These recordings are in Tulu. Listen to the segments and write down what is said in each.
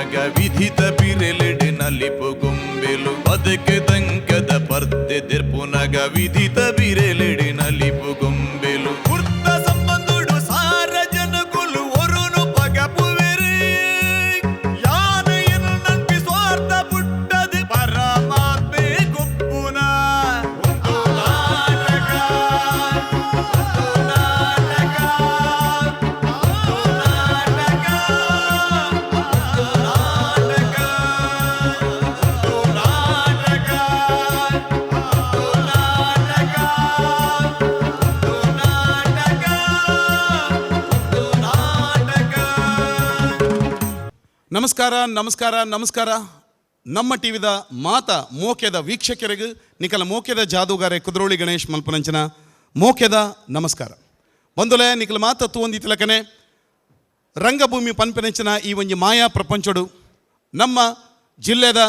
ದೆರ್ಪುನಗ ವಿಧಿತ ಬಿರೆಲೆಡೆ ನಲಿಪು ಗೊಂಬೆಲು. ಬದುಕು ತಂಕದ ಪರ್ದೆ ದೆರ್ಪುನಗ ವಿಧಿತ ಬಿರೆಲೆಡೆ ನಲಿಪು ಗೊಂಬೆಲು. ಕುರ್ತ ಸಂಬಂಧುಡು ಸಾರ ಜನಕುಲು ಒರುನು ಪಗಪುವೆರು. ಯಾನ ಎನ್ನಂಪಿ ಸ್ವಾರ್ಥ ಪುಟ್ಟದು ಪರಮಾತ್ಮೆ ಗೊಪ್ಪುನ. ಒಂದು ನಾಟಕ, ಒಂದು ನಾಟಕ, ಒಂದು ನಾಟಕ, ಒಂದು ನಾಟಕ, ಒಂದು ನಾಟಕ, ಒಂದು ನಾಟಕ, ಒಂದು ನಾಟಕ, ಒಂದು ನಾಟಕ. ನಮಸ್ಕಾರ, ನಮಸ್ಕಾರ, ನಮಸ್ಕಾರ. ನಮ್ಮ ಟಿವಿದ ಮಾತ ಮೋಕೆದ ವೀಕ್ಷಕರಿಗೆ ನಿಕಲ ಮೋಕೆದ ಜಾದೂಗಾರೆ ಕುದ್ರೋಳಿ ಗಣೇಶ್ ಮಲ್ಪನಂಚನ ಮೋಕೆದ ನಮಸ್ಕಾರ. ಬಂದುಲೆ, ನಿಕಲ ಮಾತ ತೂವೊಂದಿತ್ತಿಲಕನೆ ರಂಗಭೂಮಿ ಪನ್ಪೆನಂಚಿನ ಈ ಒಂಜಿ ಮಾಯಾ ಪ್ರಪಂಚಡು ನಮ್ಮ ಜಿಲ್ಲೆದ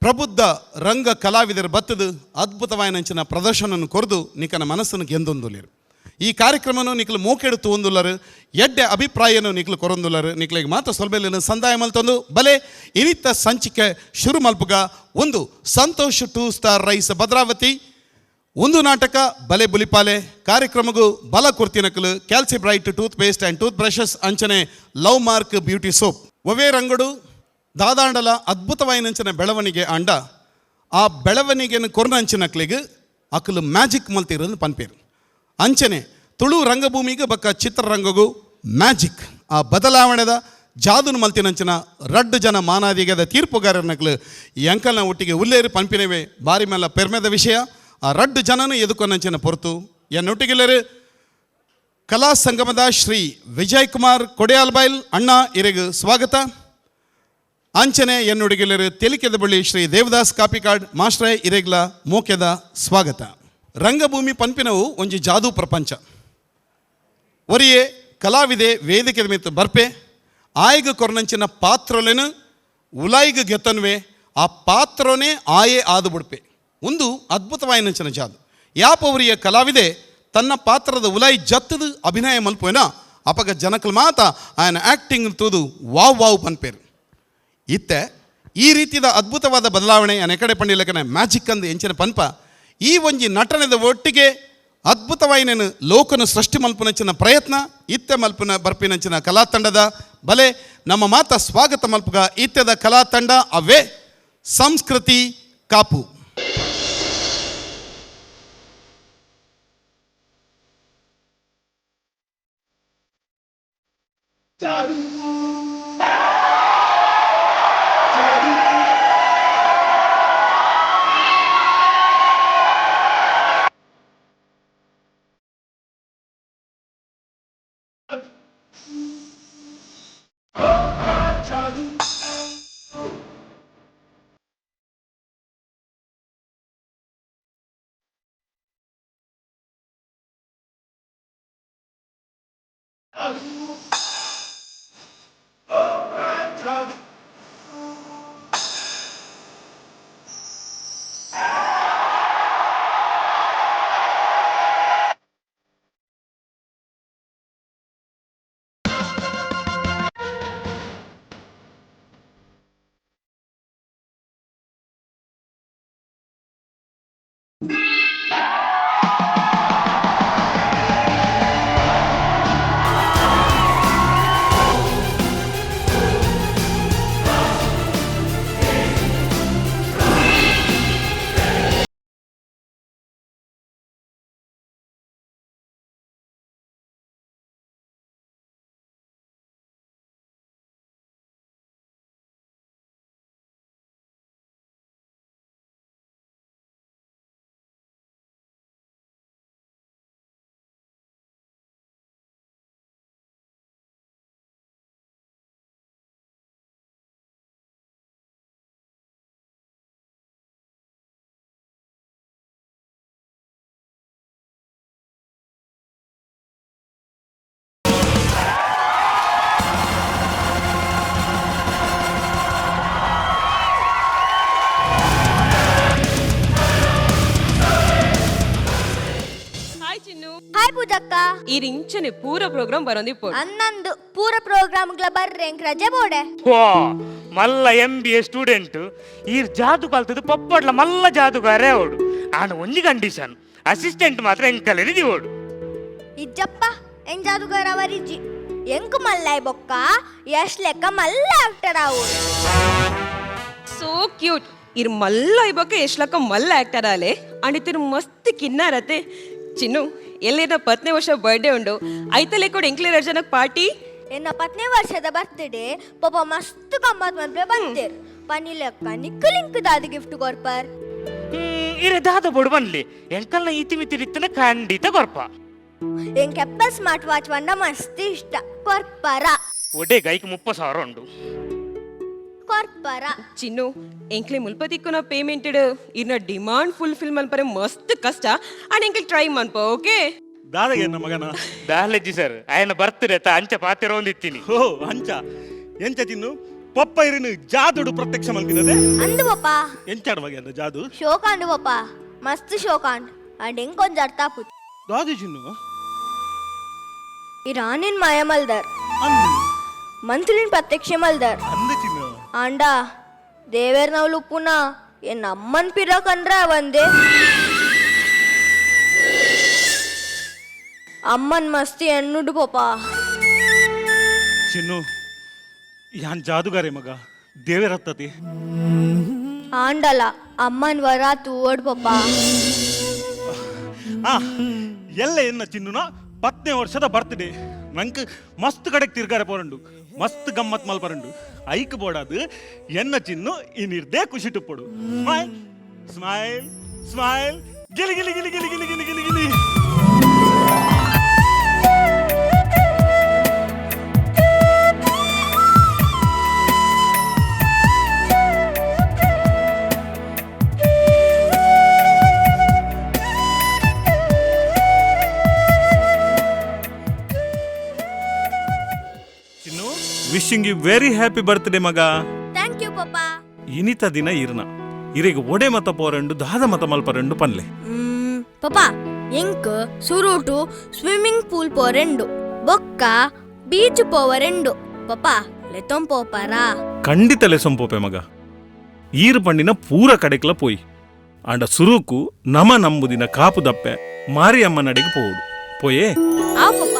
ಪ್ರಬುದ್ಧ ರಂಗ ಕಲಾವಿದರು ಬತ್ತದು ಅದ್ಭುತವಾಯಿನಂಚಿನ ಪ್ರದರ್ಶನವನ್ನು ಕೊರ್ದು ನಿಕನ ಮನಸ್ಸನ್ನು ಗೆಂದೊಂದುಲ್ಲೆರ್. ಈ ಕಾರ್ಯಕ್ರಮನು ನಿಕಲು ಮೋಕೆಡು ತೂವೊಂದುಲ್ಲರು, ಎಡ್ಡೆ ಅಭಿಪ್ರಾಯನು ನಿಕಲು ಕೊರೊಂದುಲ್ಲರು. ನಿಕ್ಲೆಗ್ ಮಾತ ಸೊಲ್ಮೆಲೆನ್ ಸಂದಾಯ ಮಲ್ತೊಂದು ಬಲೆ, ಇನಿತ್ತ ಸಂಚಿಕೆ ಶುರು ಮಲ್ಪುಗ. ಒಂದು Santosh two star rice Bhadravati. ಒಂದು ನಾಟಕ ಬಲೆ ಬುಲಿಪಾಲೆ ಕಾರ್ಯಕ್ರಮಗೂ ಬಲ ಕೊರ್ತಿನಕಲು Calci bright tooth paste and tooth brushes, ಅಂಚನೆ ಲವ್ ಮಾರ್ಕ್ ಬ್ಯೂಟಿ ಸೋಪ್. ಒವೇ ರಂಗಡು ದಾದಾಂಡಲ ಅದ್ಭುತವಾಯಿನಂಚಿನ ಬೆಳವಣಿಗೆ ಆಂಡ ಆ ಬೆಳವಣಿಗೆಯನ್ನು ಕೊರ್ನಂಚಿನಕ್ಲಿಗೆ ಅಕಲು ಮ್ಯಾಜಿಕ್ ಮಲ್ತಿರೋದು ಪನ್ಪೇರು. ಅಂಚನೆ ತುಳು ರಂಗಭೂಮಿಗೆ ಬಕ್ಕ ಚಿತ್ರರಂಗಗೂ ಮ್ಯಾಜಿಕ್, ಆ ಬದಲಾವಣೆದ ಜಾದುನು ಮಲ್ತಿನಂಚಿನ ರಡ್ಡು ಜನ ಮಾನಾದಿಗದ ತೀರ್ಪುಗಾರನಕ್ಲು ಈ ಅಂಕಲ್ನ ಒಟ್ಟಿಗೆ ಉಲ್ಲೇರು ಪನ್ಪಿನವೇ ಬಾರಿ ಮೇಲ ಪೆರ್ಮೆದ ವಿಷಯ. ಆ ರಡ್ಡು ಜನನು ಎದುಕೊನಂಚಿನ ಪೊರ್ತು. ಎನ್ನೊಟ್ಟಿಗೆಲ್ಲರು ಕಲಾ ಸಂಗಮದ ಶ್ರೀ ವಿಜಯ್ ಕುಮಾರ್ ಕೊಡಿಯಾಲ್ಬೈಲ್ ಅಣ್ಣ, ಇರೆಗ್ ಸ್ವಾಗತ. ಅಂಚನೆ ಎನ್ನುಡಿಗೆಲ್ಲರು ತೆಲಿಕೆದ ಬಳ್ಳಿ ಶ್ರೀ ದೇವದಾಸ್ ಕಾಪಿಕಾಡ್ ಮಾಸ್ಟ್ರೇ, ಇರೆಗ್ಲ ಮೋಕೆದ ಸ್ವಾಗತ. ರಂಗಭೂಮಿ ಪನ್ಪಿನವು ಒಂಜಿ ಜಾದೂ ಪ್ರಪಂಚ. ಒರಿಯೇ ಕಲಾವಿದೆ ವೇದಿಕೆ ಮಿತ್ತು ಬರ್ಪೆ, ಆಯ್ಗ ಕೊರ್ನಂಚಿನ ಪಾತ್ರಲೆನು ಉಲಾಯಿಗ ಗೆತ್ತನ್ವೆ, ಆ ಪಾತ್ರನೇ ಆಯೇ ಆದು ಬುಡ್ಪೆ. ಒಂದು ಅದ್ಭುತವಾಯಿನಂಚಿನ ಜಾದು. ಯಾಪವರಿಯ ಕಲಾವಿದೆ ತನ್ನ ಪಾತ್ರದ ಉಲಾಯಿ ಜತ್ತದು ಅಭಿನಯ ಮಲ್ಪುವೆನ, ಅಪಗ ಜನಕಲ್ ಮಾತ ಆಯನ ಆ್ಯಕ್ಟಿಂಗ್ ತೂದು ವಾವ್ ವಾವ್ ಪನ್ಪೇರು. ಇತ್ತೆ ಈ ರೀತಿಯ ಅದ್ಭುತವಾದ ಬದಲಾವಣೆ ಕಡೆ ಪಂಡಿಲಕನೆ ಮ್ಯಾಜಿಕ್ ಅಂದು ಎಂಚಿನ ಪನ್ಪ. ಈ ಒಂಜಿ ನಟನೆದ ಒಟ್ಟಿಗೆ ಅದ್ಭುತವಾಯಿನ ಲೋಕನ ಸೃಷ್ಟಿ ಮಲ್ಪುನಂಚಿನ ಪ್ರಯತ್ನ ಇತ್ತೆ ಮಲ್ಪುನ ಬರ್ಪಿನಂಚಿನ ಕಲಾ ತಂಡದ. ಬಲೆ, ನಮ್ಮ ಮಾತ ಸ್ವಾಗತ ಮಲ್ಪುಗ ಇತ್ತೆದ ಕಲಾ ತಂಡ, ಅವೇ ಸಂಸ್ಕೃತಿ ಕಾಪು. ಪೂಜಕ್ಕ. ಈರ್ ಇಂಚನೆ ಪೂರ ಪ್ರೋಗ್ರಾಮ್ ಬರೋಂದಿ ಪೋಡು. ಅನ್ನಂದು ಪೂರ ಪ್ರೋಗ್ರಾಮ್ಗಳ ಬರ್ರೆ, ಎಂಕ್ ರಜೆ ಬೋಡೆ. ಹೋ, ಮಲ್ಲ ಎಂ ಬಿ ಎ ಸ್ಟೂಡೆಂಟ್ ಈರ್ ಜಾದು ಕಲ್ತದ್ದು ಪಪ್ಪಡ್ಲ ಮಲ್ಲ ಜಾದುಗಾರೇ ಅವಡು. ಆನ ಒಂಜಿ ಕಂಡೀಷನ್, ಅಸಿಸ್ಟೆಂಟ್ ಮಾತ್ರ ಎಂಕಲೆರಿ ದಿವೋಡು. ಇಜ್ಜಪ್ಪ, ಎಂಗ್ ಜಾದುಗಾರ ಅವರಿಜ್ಜಿ. ಎಂಕ್ ಮಲ್ಲಾಯ್ ಬೊಕ್ಕ ಯಶ್ ಲೆಕ್ಕ ಮಲ್ಲ ಆಕ್ಟರ್ ಅವು. ಸೋ ಕ್ಯೂಟ್. ಇರ್ ಮಲ್ಲ ಇಬೊಕ್ಕ ಎಷ್ಟ್ ಲಕ್ಕ ಮಲ್ಲ ಆಕ್ಟರ್ ಆಲೆ. ಅಂಡ್ ಇತ್ತಿರ್ ಮಸ್ತ್ ಕಿನ್ನಾರತೆ. ಚಿನ್ನು, ಎಲ್ಲೇನ 10ನೇ ವರ್ಷ ಬರ್ಡೇ ಉಂಡು, ಐತಲೆ ಕೂಡ ಎಂಕ್ಲೆ ರಜನಕ್ ಪಾರ್ಟಿ. ಎನ್ನ 10ನೇ ವರ್ಷದ ಬರ್ತ್ಡೇ ಪಾಪ ಮಸ್ತ್ ಗಮ್ಮತ್ ಮಲ್ಪೆ ಬಂತೇರ್. ಪನಿ ಲೆಕ್ಕ ನಿಕ್ಕಲಿಂಕ್ ದಾದ ಗಿಫ್ಟ್ ಕೊರ್ಪರ್? ಇರೆ ದಾದ ಬೋಡು ಬನ್ಲಿ, ಎಂಕಲ್ನ ಇತಿ ಮಿತಿ ಇತ್ತನ ಖಂಡಿತ ಕೊರ್ಪ. ಎಂಕ್ ಆಪಲ್ ಸ್ಮಾರ್ಟ್ ವಾಚ್ ಬಂಡ ಮಸ್ತ್ ಇಷ್ಟ, ಕೊರ್ಪರ? ಒಡೆ ಗೈಕ್ 30,000 ಉಂಡು. ಕೊರ್ಪರ? ಚಿನ್ನು, ಎಂಕ್ಲೆ ಮುಲ್ಪತಿಕ್ಕುನ ಪೇಮೆಂಟ್ ಇರ್ನ ಡಿಮಾಂಡ್ ಫುಲ್ಫಿಲ್ ಮನ್ಪರೆ ಮಸ್ತ್ ಕಷ್ಟ. ಅಂಡ್ ಎಂಕ್ಲೆ ಟ್ರೈ ಮನ್ಪ, ಓಕೆ? ದಾದಗೆ ಎನ್ನ ಮಗನ. ದಾಲೆಜ್ಜಿ ಸರ್, ಆಯನ ಬರ್ತ್ಡೇ ತ ಅಂಚ ಪಾತೆರ ಒಂದಿತ್ತೀನಿ. ಓ ಅಂಚ, ಎಂಚ ತಿನ್ನು, ಪಪ್ಪ ಇರಿನು ಜಾದುಡು ಪ್ರತ್ಯಕ್ಷ ಮಲ್ತಿನದೆ? ಅಂದು ಪಾಪ. ಎಂಚಾಡ ಮಗ ಎನ್ನ ಜಾದು? ಶೋಕಾಂಡು ಪಾಪ, ಮಸ್ತ್ ಶೋಕಾಂಡ್. ಅಂಡ್ ಎಂಕೊಂಜ ಅರ್ಥ ಆಪುಜಿ. ದಾದೆ ಚಿನ್ನು? ಈ ರಾಣಿನ್ ಮಾಯ ಮಲ್ದರ್. ಅಂದು. ಮಂತ್ರಿನ್ ಪ್ರತ್ಯಕ್ಷ ಮಲ್ದರ್. ಅಂದು ಚಿನ್ನು. ಆಂಡ ದೇವೇರ್ ನವ್ಲು ಪುನಃ ಎನ್ ಅಮ್ಮನ್ ಪಿರಕಂದ್ರ ಒಂದೇ. ಅಮ್ಮನ್ ಮಸ್ತಿ ಎನ್ನುಡು ಪಾಪ. ಚಿನ್ನು, ಯಾನ್ ಜಾದುಗಾರೆ ಮಗ, ದೇವೇರತ್ತತಿ. ಆಂಡಲ ಅಮ್ಮನ್ ವರ ತೂವಡ್ ಪಾಪ. ಆ ಎಲ್ಲ ಎನ್ನ ಚಿನ್ನುನ 10ನೇ ವರ್ಷದ ಬರ್ತ್ಡೇ, ನಂಕ್ ಮಸ್ತ್ ಕಡೆಗೆ ತಿರ್ಗಾರೆ ಪೋರಂಡು, ಮಸ್ತ್ ಗಮ್ಮತ್ ಮಲ್ಪರಂಡು. ಐಕ್ ಬೋಡಾದು ಎನ್ನ ಚಿನ್ನು ಇನಿರ್ದೇ ಖುಷಿ ಟುಪ್ಪಡು. ಸ್ಮೈಲ್ ಸ್ಮೈಲ್ ಸ್ಮೈಲ್, ಗಿಲಿ ಗಿಲಿ ಗಿಲಿ ಗಿಲಿ ಗಿಲಿ ಗಿಲಿ ಗಿಲಿ ಗಿಲಿ. ಚಿನ್ನು, wishing you very happy birthday ಮಗ. Thank you ಪಾಪ. ಇನಿತ ದಿನ ಇರ್ನ ಇರೆಗ್ ಒಡೆ ಮತ ಪೋರಂಡು, ದಾದ ಮತ ಮಲ್ಪರಂಡು ಪನ್ಲೆ. ಪಾಪ, ಎಂಕ್ ಸುರುಟು ಸ್ವಿಮ್ಮಿಂಗ್ ಪೂಲ್ ಪೋರೆಂಡು, ಬೊಕ್ಕ ಬೀಚ್ ಪೋವರೆಂಡು ಪಾಪ. ಲೆತೊಂ ಪೋಪರಾ? ಖಂಡಿತ ಲೆಸೊಂಪೋಪೆ ಮಗ. ಈರು ಪಂಡಿನ ಪೂರ ಕಡೆಕ್ಲ ಪೋಯಿ. ಆಂಡ ಸುರುಕು ನಮ ನಂಬುದಿನ ಕಾಪು ದಪ್ಪೆ ಮಾರಿಯಮ್ಮನಡೆಗೆ ಪೋವುಡು, ಪೋಯೇ? ಆವ್ ಪಾಪ.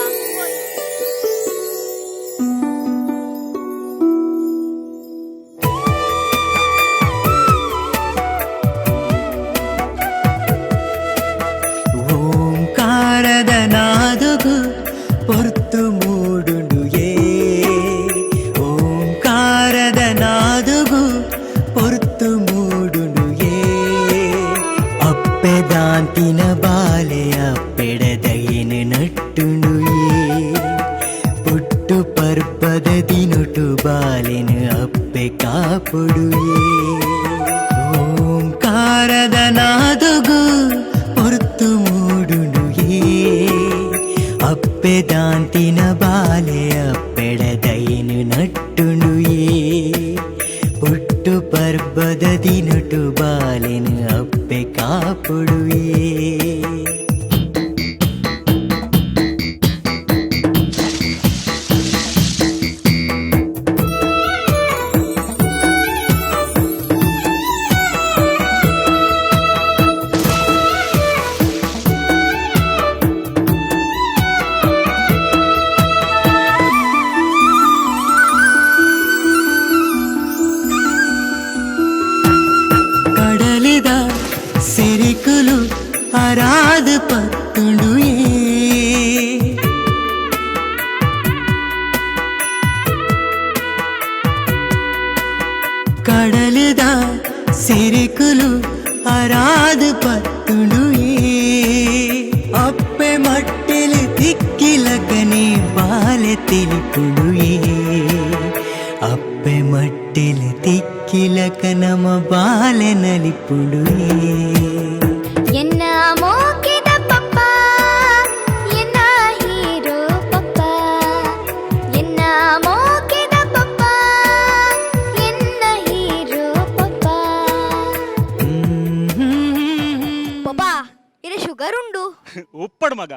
ಓಂಕಾರದ ನಾದುಗು ಪೊರ್ತು ಮೂಡುಂಡುಯೇ, ಓಂಕಾರದ ನಾದುಗು ಪೊರ್ತು ಮೂಡುಂಡುಯೇ. ಅಪ್ಪೆದಾಂತಿನ ಬಾಲೆ ಅಪ್ಪೆಡದೈನು ನಟ್ಟುಂಡುಯೇ, ಪುಟ್ಟು ಪರ್ಬದ ದಿನೊಟು ಬಾಲೆನು ಅಪ್ಪೆ ಕಾಪುಡುಯೇ. ಓಂಕಾರದ ನಾದುಗು ಪೊರ್ತು ಮೂಡುಂಡುಯೇ, ಅಪ್ಪೆದಾಂತಿನ ಬಾಲೆ ಅಪ್ಪೆಡದೈನು ನಟ್ಟುಂಡುಯೇ, ಪುಟ್ಟು ಪರ್ಬದ ದಿನೊಟು ಬಾಲೆನು ಅಪ್ಪೆ ಕಾಪುಡುಯೇ. ಕಡಲಿದ ಸಿರಿಕುಲು ಅರಾದ ಪತ್ತುಂಡುಯೇ, ಕಡಲಿದ ಸಿರಿಕುಲು ಅರಾದ ಪತ್ತುಂಡುಯೇ. ಅಪ್ಪೆ ಮಟ್ಟಿಲು ತಿಕ್ಕಿಲಕನೆ ಬಾಲೆ ತಿಳಿಪುಡುಯೇ, ಅಪ್ಪೆ ಮಟ್ಟಿಲು ತಿಕ್ಕಿಲಕ ನಮ ಬಾಲೆ ನಲಿಪುಡುಯೇ. ಎನ್ನ ಮೋಕಿದ ಪಪ್ಪ, ಎನ್ನ ಹೀರೋ ಪಪ್ಪ, ಎನ್ನ ಮೋಕಿದ ಪಪ್ಪ, ಎನ್ನ ಹೀರೋ ಪಪ್ಪ. ಪಪ್ಪ, ಇದು ಶುಗರ್ ಉಂಡು. ಉಪ್ಪಡ್ ಮಗ.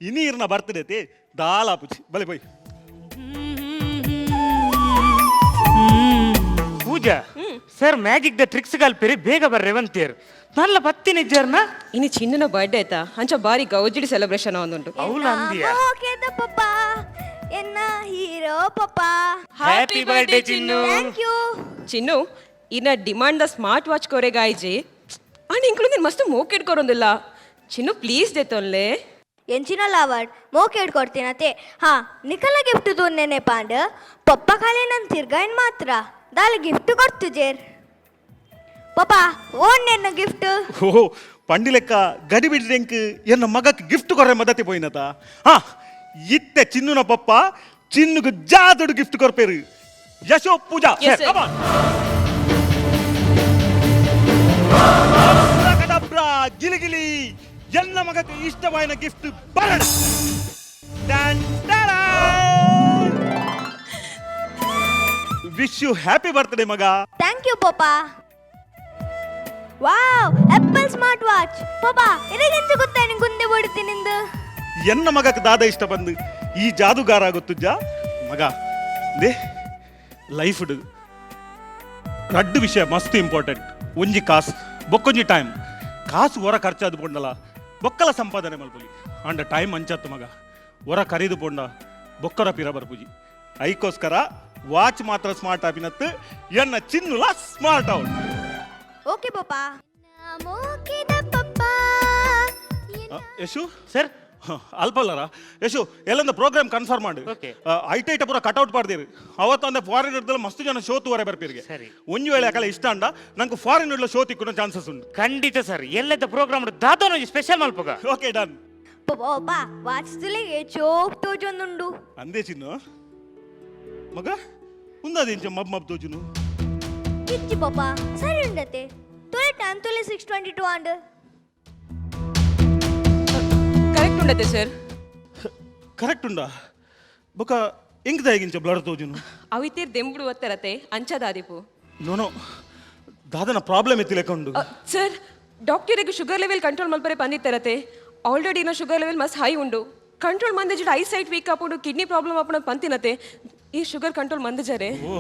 ಇನಿ ಇರ್ನ ಬರ್ತ್ಡೇ ತೆ ದಾಲಾಪುಜಿ ಬಲೆ ಪೋಯ್. ಪೂಜಾ ಸರ್ ಮ್ಯಾಜಿಕ್ the tricks ಕಲ್ಪಿರಿ ಬೇಗ ಬರ್ರೆ ಬಂತೇರು ನಲ್ಲ ಪತ್ತಿನ ಇಜ್ಜರ್ನ. ಇನಿ ಚಿನ್ನನ ಬರ್ಡೇ ಆಯ್ತಾ, ಅಂಚ ಬಾರಿ ಗೌಜಿಡಿ ಸೆಲೆಬ್ರೇಷನ್ ಒಂದುಂಟು. ಅವಳು ಅಂದಿಯ. ಮೋಕೆದ ಪಪ್ಪ, ಎನ್ನ hero papa. Happy birthday Chinnu. Thank you. Chinnu, ಇನ್ನ demand the smart watch ಕೊರೆಗಾಯ್ಜಿ and ಇಂಕ್ಲು ನೀನು ಮಸ್ತ್ ಮೋಕೆಡ್ ಕೊರೊಂದಿಲ್ಲ ಚಿನ್ನು, ಪ್ಲೀಸ್ ದೇತೊನ್ಲೆ. ಎಂಚಿನ ಲಾವಡ್ ಮೋಕೆಡ್ ಕೊಡ್ತೀನತೆ. ಹಾ, ನಿಕಲ ಗಿಫ್ಟ್ ತೂನ್ನೇನೆ ಪಾಂಡ್ ಪಪ್ಪ ಖಾಲಿ ನನ್ ತಿರ್ಗಾಯಿನ್ ಮಾತ್ರ ದಾಲ ಗಿಫ್ಟ್ ಕೊಡ್ತು ಜೇರ್. ಪಪ್ಪ, ಓನ್ ನಿನ್ನ ಗಿಫ್ಟ್. ಓಹೋ, ಪಂಡಿಲೆಕ್ಕ ಗಡಿ ಬಿಡ್ರೆಂಕ್ ಎನ್ನ ಮಗಕ್ಕೆ ಗಿಫ್ಟ್ ಕೊರ್ರೆ ಮದತಿ ಪೋಯಿನತ. ಹಾ, ಇತ್ತೆ ಚಿನ್ನುನ ಪಪ್ಪ ಚಿನ್ನುಗ್ ಜಾದುಡು ಗಿಫ್ಟ್ ಕೊರ್ಪೇರು. Yasho, Pooja. Yes, sir. Come on. Abracadabra, ಗಿಲಿಗಿಲಿ, ಎನ್ನ ಮಗಕ್ಕೆ ಇಷ್ಟವಾಯಿನ ಗಿಫ್ಟ್ ಬರಣ. ವಿಶ್ you happy birthday ಮಗ. Thank you ಪಪ್ಪ. Wow, Apple smart watch. Papa, ಇದಕ್ಕೆಂಚ ಗೊತ್ತಾ ನಿಂಗೆ ಗುಂದೆ ಬಿಡ್ತೀನಿ. ಎನ್ನ ಮಗಕ್ಕೆ ದಾದ ಇಷ್ಟ ಬಂದು ಈ ಜಾದುಗಾರ ಗೊತ್ತುಜ್ಜ ಮಗ. They life ರಡ್ಡು ವಿಷಯ ಮಸ್ತ್ ಇಂಪಾರ್ಟೆಂಟ್. ಒಂಜಿ ಕಾಸು, ಬೊಕ್ಕೊಂಜಿ ಟೈಮ್. ಕಾಸು ಹೊರ ಖರ್ಚಾದು ಪೊಂಡಲ ಬೊಕ್ಕಲ ಸಂಪಾದನೆ ಮಲ್ಪೊಲಿ. ಅಂಡ ಟೈಮ್ ಅಂಚತ್ತು ಮಗ, ಹೊರ ಕರೀದು ಪೊಂಡ ಬೊಕ್ಕರ ಪಿರ ಬರ್ಪುಜಿ. ಐಕೋಸ್ಕರ ವಾಚ್ ಮಾತ್ರ ಸ್ಮಾರ್ಟ್ ಆಪಿನತ್ತು, ಎನ್ನ ಚಿನ್ನುಲ ಸ್ಮಾರ್ಟ್ ಔಟ್. ಓಕೆ ಪಪ್ಪ. ಯಶು. ಸರ್. ಅಲ್ಪಲ್ಲರ ಯಶು, ಎಲ್ಲೊಂದು ಪ್ರೋಗ್ರಾಮ್ ಕನ್ಫರ್ಮ್ ಮಾಡಿ. Okay. ಐಟ್ ಐಟ ಪೂರ ಕಟ್ಔಟ್ ಮಾಡ್ದಿರಿ. ಅವತ್ತು ಅಂದ್ರೆ ಫಾರಿನ್ ಹಿಡ್ದಲ್ಲ ಮಸ್ತ್ ಜನ ಶೋ ತೂವರೆ ಬರ್ಪಿರಿಗೆ. ಸರಿ. ಒಂಜಿ ವೇಳೆ ಅಕಲ ಇಷ್ಟ ಅಂಡ ನಂಗೆ ಫಾರಿನ್ ಹಿಡ್ಲ ಶೋ ತಿಕ್ಕುನ ಚಾನ್ಸಸ್ ಉಂಟು. ಖಂಡಿತ ಸರ್, ಎಲ್ಲದ ಪ್ರೋಗ್ರಾಮ್ ದಾದೋನ ಸ್ಪೆಷಲ್ ಮಲ್ಪಗ. Okay, done. ಪಪ್ಪ, ಪಪ್ಪ, ವಾಚ್ ತುಲೆಗೆ ಚೋಕ್ ತೋಜೊಂದುಂಡು. ಅಂದೇ ಚಿನ್ನು ಮಗ, ಉಂದಾದಿಂಚ ಮಬ್ ಮಬ್ ತೋಜುನು? ಇಚ್ಚಿ ಪಪ್ಪ, ಸರಿ ಉಂಡತೆ. ತುಲೆ ಟೈಮ್ ತುಲೆ, 6:22 ಅಂಡ್. ಕರೆಕ್ಟ್ ಉಂಡತೆ ಸರ್. ಕರೆಕ್ಟ್ ಉಂಡಾ? ಬೊಕ ಎಂಕ್ ದಾಯಿಗಿಂಚ ಬ್ಲರ್ ತೋಜುನು? ಅವಿತೀರ್ ದೆಂಬುಡು ಒತ್ತರತೆ ಅಂಚದಾದಿಪು. ನೋ ನೋ, ದಾದನ ಪ್ರಾಬ್ಲಮ್ ಎತ್ತಿ ಲೆಕ್ಕ ಉಂಡು. ಸರ್, ಡಾಕ್ಟರಿಗೆ ಶುಗರ್ ಲೆವೆಲ್ ಕಂಟ್ರೋಲ್ ಮಲ್ಪರೆ ಪಂದಿತ್ತರತೆ. ಆಲ್ರೆಡಿ ನಾ ಶುಗರ್ ಲೆವೆಲ್ ಮಸ್ತ್ ಹೈ ಉಂಡು. ಕಂಟ್ರೋಲ್ ಮಂದಜಿಡ I site weak ಆಪುಂಡು, ಕಿಡ್ನಿ ಪ್ರಾಬ್ಲಮ್ ಆಪುಂಡು ಪಂತಿನತೆ. ಈ ಶುಗರ್ ಕಂಟ್ರೋಲ್ ಮಂದಜರೆ. ಓ,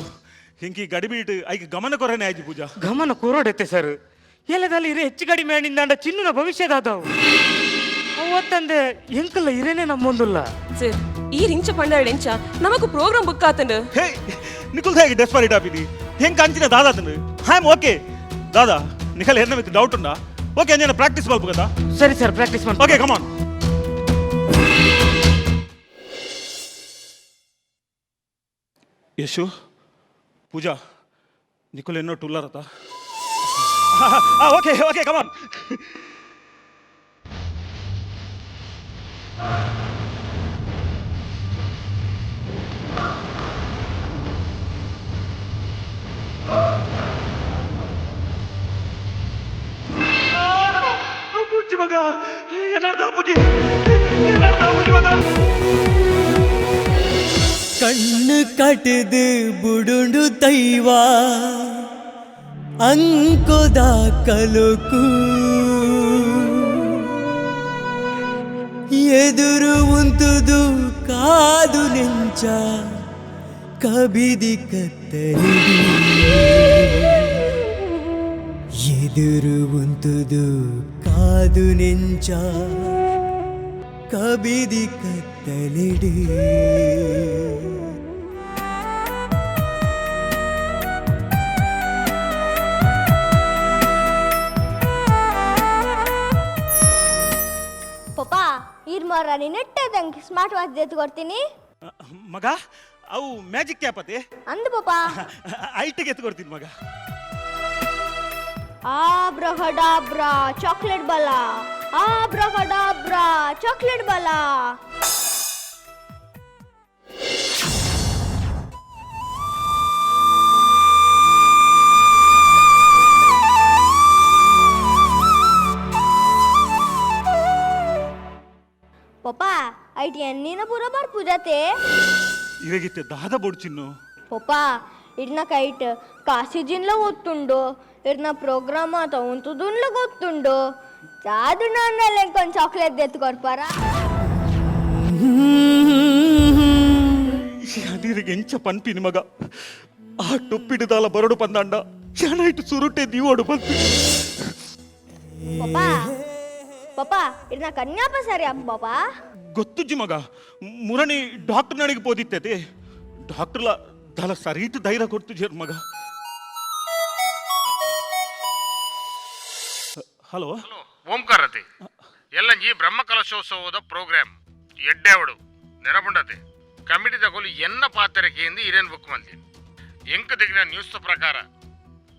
ಹಿಂಕಿ ಗಡಿಬೀಟ್ ಐಕ್ ಗಮನ ಕೊರನೆ ಆಯ್ತು ಪೂಜಾ. ಗಮನ ಕೊರೋಡತ್ತೆ ಸರ್. ಎಲ್ಲದಲ್ಲಿ ಇರೆ ಹೆಚ್ಚು ಕಡಿಮೆ ಅಂಡ ಚಿನ್ನುನ ಭವಿಷ್ಯದಾದವು. ಅವತ್ತಂದೆ ಎಂಕಲ್ಲ ಇರೇನೆ ನಮ್ಮೊಂದುಲ್ಲ. ಸರ್, ಈ ರಿಂಚ ಪಂಡ ಎಂಚ ನಮಕ್ ಪ್ರೋಗ್ರಾಮ್ ಬುಕ್ ಆತಂಡು. ಹೇ, ನಿಖುಲ್ ಹೇಗೆ ಡೆಸ್ಪರೇಟ್ ಆಪಿದಿ? ಹೆಂಗ್ ಅಂಚಿನ ದಾದಾ ತಂದು? I am okay Dada. Nikhil ಎನ್ನ ವಿತ್ ಡೌಟ್ ಉಂಡಾ? ಓಕೆ, ಅಂಜನ ಪ್ರಾಕ್ಟೀಸ್ ಮಲ್ಪ కదా. ಸರಿ ಸರ್, ಪ್ರಾಕ್ಟೀಸ್ ಮಾಡಿ. Okay, come on. Yashu, Pooja, Nikhil ಎನ್ನೋ ಟುಲ್ಲರತ. Okay okay, come on. ಮಗ, ಏನಾರ್ದ ಪೂಜಿ, ಏನಾರ್ದ ಪೂಜಿ ಮಗ? ಕಣ್ಣು ಕಟದು ಬುಡುಂಡು ದೈವ ಅಂಕೊದ ಕಲುಕು ಎದುರು ಉಂತುದು ಕಾದು ನೆಂಚ ಕಬಿದಿ ಕತ್ತಲಿಡಿ. ಎದುರು ಉಂತುದು ಕಾದು ನೆಂಚ ಕಬಿದಿ ಕತ್ತಲಿಡಿ. ಪಪ್ಪ, ಈರ್ ಮಾರ ನೆಟ್ಟದಂಗೆ ಸ್ಮಾರ್ಟ್ ವಾಚ್ ಎತ್ತು ಕೊಡ್ತೀನಿ. ಮಗ, ಅವು ಮ್ಯಾಜಿಕ್ ಕ್ಯಾಪ್ ಅತೆ? ಅಂದು ಪಪ್ಪ. ಐಟಿಗೆ ಎತ್ತು ಕೊಡ್ತೀನಿ ಮಗ. ಆಬ್ರಹಡಾಬ್ರಾ ಚಾಕ್ಲೇಟ್ ಬಲ, ಆಬ್ರಹಡಾಬ್ರಾ ಚಾಕ್ಲೇಟ್ ಬಲ. ಪಪ್ಪ, IT ಎನ್ನಿನ ಪೂರ ಬರ್ಪುಜತೆ. ಇರಗಿತ್ತೆ ದಾದ ಬೋಡು ಚಿನ್ನು? ಪಪ್ಪ, ಇಡ್ನ ಕೈಟ್ ಕಾಸಿಜಿನ್ಲ ಗೊತ್ತುಂಡು, ಇರ್ನ ಪ್ರೋಗ್ರಾಮ್ ಆತ ಉಂತುದುನ್ಲ ಗೊತ್ತುಂಡು. ಜಾದು ನಾನೆಲ್ಲ ಚಾಕ್ಲೇಟ್ ಎತ್ತು ಕೊಡ್ಪಾರ. ಈರಿಗೆ ಎಂಚ ಪನ್ಪಿನಿ ಮಗ ಆ ಟೊಪ್ಪಿಡುದಾಲ ಬರಡು ಪಂದಾಂಡ ಜನ ಇಟ್ಟು ಸುರುಟೆ ದೀವೋಡು ಬಂತು. ಪಪ್ಪ ಪಪ್ಪ ಇದನ್ನ ಕನ್ಯಾಪ ಸರಿ ಅಪ್ಪ ಪಾಪ. ಗೊತ್ತುಜ್ಜಿ ಮಗ, ಮುರಣಿ ಡಾಕ್ಟರ್ ನಡಿಗೆ ಪೋದಿತ್ತತೆ, ಡಾಕ್ಟರ್ಲ ದಲ ಸರೀಟ್ ಧೈರ್ಯ ಕೊಡ್ತು ಮಗ. ಹಲೋ ಓಂಕಾರತಿ ಎಲ್ಲಂಜಿ ಬ್ರಹ್ಮಕಲಶೋತ್ಸವದ ಪ್ರೋಗ್ರಾಮ್ ಎಡ್ಡೆವಡು ನೆನಪುಂಡತೆ ಕಮಿಟಿ ತಗೊಲು ಎನ್ನ ಪಾತ್ರಕ್ಕೆ ಇರೇನ್ ಬುಕ್ ಮಲ್ದಿ ಎಂಕ್ ದಿಗಿನ ನ್ಯೂಸ್ ಪ್ರಕಾರ